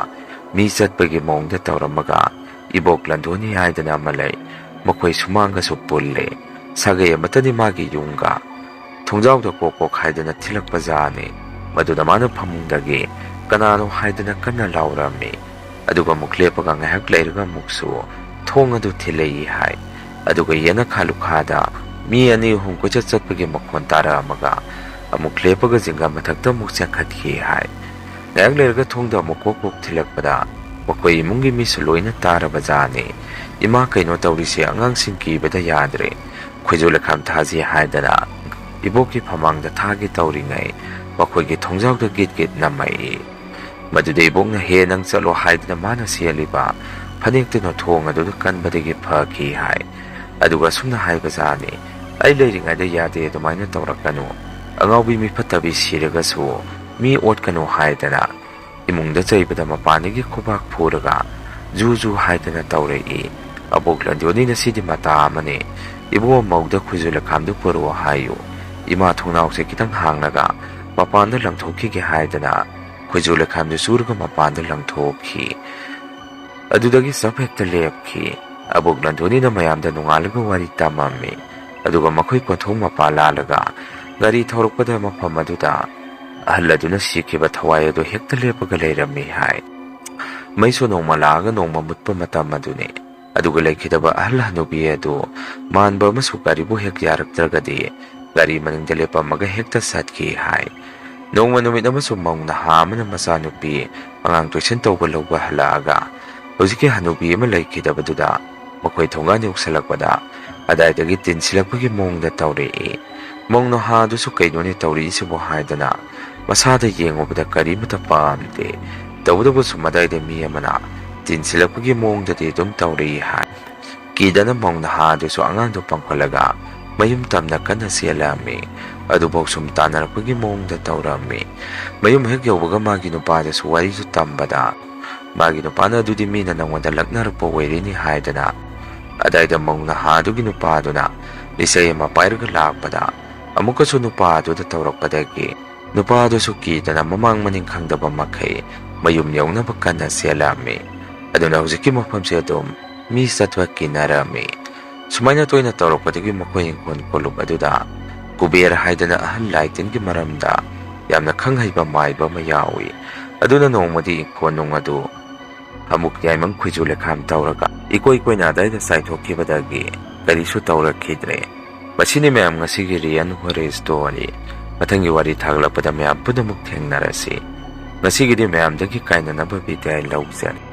ꯃꯤ ꯆꯠꯄꯒꯤ ꯃꯑꯣꯡꯗ ꯇꯧꯔꯝꯃꯒ ꯏꯕꯣꯛ ꯂꯟꯗꯣꯅꯤ ꯍꯥꯏꯗꯅ ꯑꯃ ꯂꯩ꯫ ꯃꯈꯣꯏ ꯁꯨꯃꯥꯡꯒꯁꯨ ꯄꯨꯜꯂꯦ꯫ ꯁꯥꯒꯩ ꯑꯃꯠꯇꯅꯤ ꯃꯥꯒꯤ ꯌꯨꯝꯒ꯫ ꯊꯣꯡꯖꯥꯎꯗ ꯀꯣꯛ ꯀꯣꯛ ꯍꯥꯏꯗꯅ ꯊꯤꯜꯂꯛꯄ ꯖꯥꯠꯅꯤ꯫ ꯃꯗꯨꯗ ꯃꯥꯅ ꯐꯃꯨꯡꯗꯒꯤ ꯀꯅꯥꯅꯣ ꯍꯥꯏꯗꯅ ꯀꯟꯅ ꯂꯥꯎꯔꯝꯃꯤ꯫ ꯑꯗꯨꯒ ꯑꯃꯨꯛ ꯂꯦꯞꯄꯒ ꯉꯥꯏꯍꯥꯛ ꯂꯩꯔꯒ ꯑꯃꯨꯛꯁꯨ ꯊꯣꯡ ꯑꯗꯨ ꯊꯤꯜꯂꯛꯏ ꯍꯥꯏ꯫ ꯑꯗꯨꯒ ꯌꯦꯅꯈꯥ ꯂꯨꯈꯥꯗ ꯃꯤ ꯑꯅꯤ ꯑꯍꯨꯝ ꯀꯣꯏꯆꯠ ꯆꯠꯄꯒꯤ ꯃꯈꯣꯟ ꯇꯥꯔꯛꯑꯝꯃꯒ ꯑꯃꯨꯛ ꯂꯦꯞꯄꯒ ꯖꯤꯡꯒ ꯃꯊꯛꯇ ꯑꯃꯨꯛ ꯆꯦꯟꯈꯠꯈꯤ ꯍꯥꯏ꯫ ꯉꯥꯏꯍꯥꯛ ꯂꯩꯔꯒ ꯊꯣꯡꯗ ꯑꯃꯨꯛ ꯀꯣꯛ ꯀꯣꯛ ꯊꯤꯜꯂꯛꯄꯗ ꯃꯈꯣꯏ ꯏꯃꯨꯡꯒꯤ ꯃꯤꯁꯨ ꯂꯣꯏꯅ ꯇꯥꯔꯕ ꯖꯥꯠꯅꯤ꯫ "ꯏꯃꯥ, ꯀꯩꯅꯣ ꯇꯧꯔꯤꯁꯦ? ꯑꯉꯥꯡꯁꯤꯡ ꯀꯤꯕꯗ ꯌꯥꯗ꯭ꯔꯦ꯫ ꯈꯣꯏꯖꯨ ꯂꯩꯈꯥꯝ ꯊꯥꯁꯤ ꯍꯥꯏꯗꯅ ꯏꯕꯣꯛꯀꯤ ꯐꯃꯥꯡꯗ ꯊꯥꯒꯦ ꯇꯧꯔꯤꯉꯩ ꯃꯈꯣꯏꯒꯤ ꯊꯣꯡꯖꯥꯎꯗ ꯒꯤꯠ ꯒꯤꯠ ꯅꯝꯃꯛꯏ꯫ ꯃꯗꯨꯗ ꯏꯕꯣꯛꯅ "ꯍꯦ, ꯅꯪ ꯆꯠꯂꯣ" ꯍꯥꯏꯗꯨꯅ ꯃꯥꯅ ꯁꯦꯠꯂꯤꯕ ꯐꯅꯦꯛꯇꯨꯅ ꯊꯣꯡ ꯑꯗꯨꯗ ꯀꯟꯕꯗꯒꯤ ꯐꯈꯤ ꯍꯥꯏ꯫ ꯑꯗꯨꯒ ꯑꯁꯨꯝꯅ ꯍꯥꯏꯕꯖꯥꯠꯅꯤ, "ꯑꯩ ꯂꯩꯔꯤꯉꯩꯗ ꯌꯥꯗꯦ ꯑꯗꯨꯃꯥꯏꯅ ꯇꯧꯔꯛꯀꯅꯨ꯫ ꯑꯉꯥꯎꯕꯤ ꯃꯤꯐꯠꯇꯕꯤ ꯁꯤꯔꯒꯁꯨ ꯃꯤ ꯑꯣꯠꯀꯅꯨ" ꯍꯥꯏꯗꯅ ꯏꯃꯨꯡꯗ ꯆꯩꯕꯗ ꯃꯄꯥꯟꯗꯒꯤ ꯈꯨꯕꯥꯛ ꯐꯨꯔꯒ ꯖꯨ ꯖꯨ ꯍꯥꯏꯗꯅ ꯇꯧꯔꯛꯏ꯫ "ꯑꯕꯣꯛ ꯂꯟꯗꯣꯅꯤꯅ ꯁꯤꯗꯤ ꯃꯇꯥ ꯑꯃꯅꯤ꯫ ꯏꯕꯣ, ꯃꯧꯗ ꯈꯨꯖꯨ ꯂꯩꯈꯥꯝꯗꯨ ꯄꯨꯔꯛꯑꯣ ꯍꯥꯏꯌꯨ"꯫ ꯏꯃꯥ ꯊꯣꯡꯅꯥꯎꯁꯦ ꯈꯤꯇꯪ ꯍꯥꯡꯂꯒ ꯃꯄꯥꯟꯗ ꯂꯪꯊꯣꯛꯈꯤꯒꯦ ꯍꯥꯏꯗꯅ ꯈꯨꯖꯨ ꯂꯩꯈꯥꯝꯗꯨ ꯆꯨꯔꯒ ꯃꯄꯥꯟꯗ ꯂꯪꯊꯣꯛꯈꯤ꯫ ꯑꯗꯨꯗꯒꯤ ꯆꯞ ꯍꯦꯛꯇ ꯂꯦꯞꯈꯤ꯫ ꯑꯕꯣꯛ ꯂꯟꯗꯣꯅꯤꯅ ꯃꯌꯥꯝꯗ ꯅꯣꯡꯉꯥꯜꯂꯒ ꯋꯥꯔꯤ ꯇꯝꯃꯝꯃꯤ꯫ ꯑꯗꯨꯒ ꯃꯈꯣꯏ ꯀꯣꯟꯊꯣꯡ ꯃꯄꯥ ꯂꯥꯜꯂꯒ ꯒꯥꯔꯤ ꯊꯧꯔꯛꯄꯗ ꯃꯐꯝ ꯑꯗꯨꯗ ꯑꯍꯜ ꯑꯗꯨꯅ ꯁꯤꯈꯤꯕ ꯊꯋꯥꯏ ꯑꯗꯨ ꯍꯦꯛꯇ ꯂꯦꯞꯄꯒ ꯂꯩꯔꯝꯃꯤ ꯍꯥꯏ꯫ ꯃꯩꯁꯨ ꯅꯣꯡꯃ ꯂꯥꯛꯑꯒ ꯅꯣꯡꯃ ꯃꯨꯠꯄ ꯃꯇꯝ ꯑꯗꯨꯅꯤ꯫ ꯑꯗꯨꯒ ꯂꯩꯈꯤꯗꯕ ꯑꯍꯜ ꯍꯅꯨꯕꯤ ꯑꯗꯨ ꯃꯥꯟꯕ ꯑꯃꯁꯨ ꯒꯥꯔꯤꯕꯨ ꯍꯦꯛ ꯌꯥꯔꯛꯇ꯭ꯔꯒꯗꯤ ꯒꯥꯔꯤ ꯃꯅꯤꯡꯗ ꯂꯦꯞꯄꯝꯃꯒ ꯍꯦꯛꯇ ꯆꯠꯈꯤ ꯍꯥꯏ꯫ ꯅꯣꯡꯃ ꯅꯨꯃꯤꯠ ꯑꯃꯁꯨ ꯃꯧ ꯅꯍꯥ ꯑꯃꯅ ꯃꯆꯥꯅꯨꯄꯤ ꯑꯉꯥꯡ ꯇꯨꯏꯁꯟ ꯇꯧꯕ ꯂꯧꯕ ꯍꯜꯂꯛꯑꯒ ꯍꯧꯖꯤꯛꯀꯤ ꯍꯅꯨꯕꯤ ꯑꯃ ꯂꯩꯈꯤꯗꯕꯗꯨꯗ ꯃꯈꯣꯏ ꯊꯣꯡꯒꯥꯟ ꯌꯧꯁꯜꯂꯛꯄꯗ ꯑꯗꯥꯏꯗꯒꯤ ꯇꯤꯟꯁꯤꯜꯂꯛꯄꯒꯤ ꯃꯑꯣꯡꯗ ꯇꯧꯔꯛꯏ꯫ ꯃꯧ ꯅꯍꯥ ꯑꯗꯨꯁꯨ "ꯀꯩꯅꯣꯅꯦ ꯇꯧꯔꯛꯏꯁꯤꯕꯣ?" ꯍꯥꯏꯗꯅ ꯃꯁꯥꯗ ꯌꯦꯡꯉꯨꯕꯗ ꯀꯔꯤꯃꯠꯇ ꯄꯥꯝꯗꯦ꯫ ꯇꯧꯕꯇꯕꯨ ꯁꯨꯝ ꯑꯗꯥꯏꯗ ꯃꯤ ꯑꯃꯅ ꯇꯤꯟꯁꯤꯜꯂꯛꯄꯒꯤ ꯃꯑꯣꯡꯗꯗꯤ ꯑꯗꯨꯝ ꯇꯧꯔꯛꯏ ꯍꯥꯏ꯫ ꯀꯤꯗꯅ ꯃꯧ ꯅꯍꯥ ꯑꯗꯨꯁꯨ ꯑꯉꯥꯡꯗꯨ ꯄꯝꯈꯠꯂꯒ ꯃꯌꯨꯝ ꯇꯝꯅ ꯀꯟꯅ ꯆꯦꯜꯂꯛꯑꯝꯃꯤ꯫ ꯑꯗꯨꯐꯥꯎ ꯁꯨꯝ ꯇꯥꯟꯅꯔꯛꯄꯒꯤ ꯃꯑꯣꯡꯗ ꯇꯧꯔꯛꯑꯝꯃꯤ꯫ ꯃꯌꯨꯝ ꯍꯦꯛ ꯌꯧꯕꯒ ꯃꯥꯒꯤ ꯅꯨꯄꯥꯗꯁꯨ ꯋꯥꯔꯤꯗꯨ ꯇꯝꯕꯗ ꯃꯥꯒꯤ ꯅꯨꯄꯥꯅ "ꯑꯗꯨꯗꯤ ꯃꯤꯅ ꯅꯪꯉꯣꯟꯗ ꯂꯛꯅꯔꯛꯄ ꯑꯣꯏꯔꯤꯅꯤ" ꯍꯥꯏꯗꯅ ꯑꯗꯥꯏꯗ ꯃꯧ ꯅꯍꯥ ꯑꯗꯨꯒꯤ ꯅꯨꯄꯥꯗꯨꯅ ꯂꯤꯆꯩ ꯑꯃ ꯄꯥꯏꯔꯒ ꯂꯥꯛꯄꯗ ꯑꯃꯨꯛꯀꯁꯨ ꯅꯨꯄꯥ ꯑꯗꯨꯗ ꯇꯧꯔꯛꯄꯗꯒꯤ ꯅꯨꯄꯥ ꯑꯗꯨꯁꯨ ꯀꯤꯗꯅ ꯃꯃꯥꯡ ꯃꯅꯤꯡ ꯈꯪꯗꯕ ꯃꯈꯩ ꯃꯌꯨꯝ ꯌꯧꯅꯕ ꯀꯟꯅ ꯆꯦꯜꯂꯛꯑꯝꯃꯤ꯫ ꯑꯗꯨꯅ ꯍꯧꯖꯤꯛꯀꯤ ꯃꯐꯝꯁꯦ ꯑꯗꯨꯝ ꯃꯤ ꯆꯠꯄ ꯀꯤꯅꯔꯝꯃꯤ꯫ ꯁꯨꯃꯥꯏꯅ ꯇꯣꯏꯅ ꯇꯧꯔꯛꯄꯗꯒꯤ ꯃꯈꯣꯏ ꯏꯪꯈꯣꯜ ꯀꯣꯂꯨꯞ ꯑꯗꯨꯗ ꯀꯨꯕꯦꯔ ꯍꯥꯏꯗꯅ ꯑꯍꯜ ꯂꯥꯏ ꯇꯤꯟꯒꯤ ꯃꯔꯝꯗ ꯌꯥꯝꯅ ꯈꯪ ꯍꯩꯕ ꯃꯥꯏꯕ ꯑꯃ ꯌꯥꯎꯏ꯫ ꯑꯗꯨꯅ ꯅꯣꯡꯃꯗꯤ ꯏꯪꯈꯣꯜ ꯅꯨꯡ ꯑꯗꯨ ꯑꯃꯨꯛ ꯌꯥꯏꯃꯪ ꯈꯨꯏꯖꯨ ꯂꯩꯈꯥꯝ ꯇꯧꯔꯒ ꯏꯀꯣꯏ ꯀꯣꯏꯅ ꯑꯗꯥꯏꯗ ꯆꯥꯏꯊꯣꯛꯈꯤꯕꯗꯒꯤ ꯀꯔꯤꯁꯨ ꯇꯧꯔꯛꯈꯤꯗ꯭ꯔꯦ꯫ ꯃꯁꯤꯅꯤ ꯃꯌꯥꯝ ꯉꯁꯤꯒꯤ ꯔꯤꯌꯦꯜ ꯍꯣꯔꯔ ꯁ꯭ꯇꯣꯔꯤ꯫ ꯃꯊꯪꯒꯤ ꯋꯥꯔꯤ ꯊꯥꯒꯠꯂꯛꯄꯗ ꯃꯌꯥꯝ ꯄꯨꯝꯅꯃꯛ ꯊꯦꯡꯅꯔꯁꯤ꯫ ꯉꯁꯤꯒꯤꯗꯤ ꯃꯌꯥꯝꯗꯒꯤ ꯀꯥꯏꯅꯅꯕ ꯕꯤꯗꯥꯏ ꯂꯧꯖꯔꯦ꯫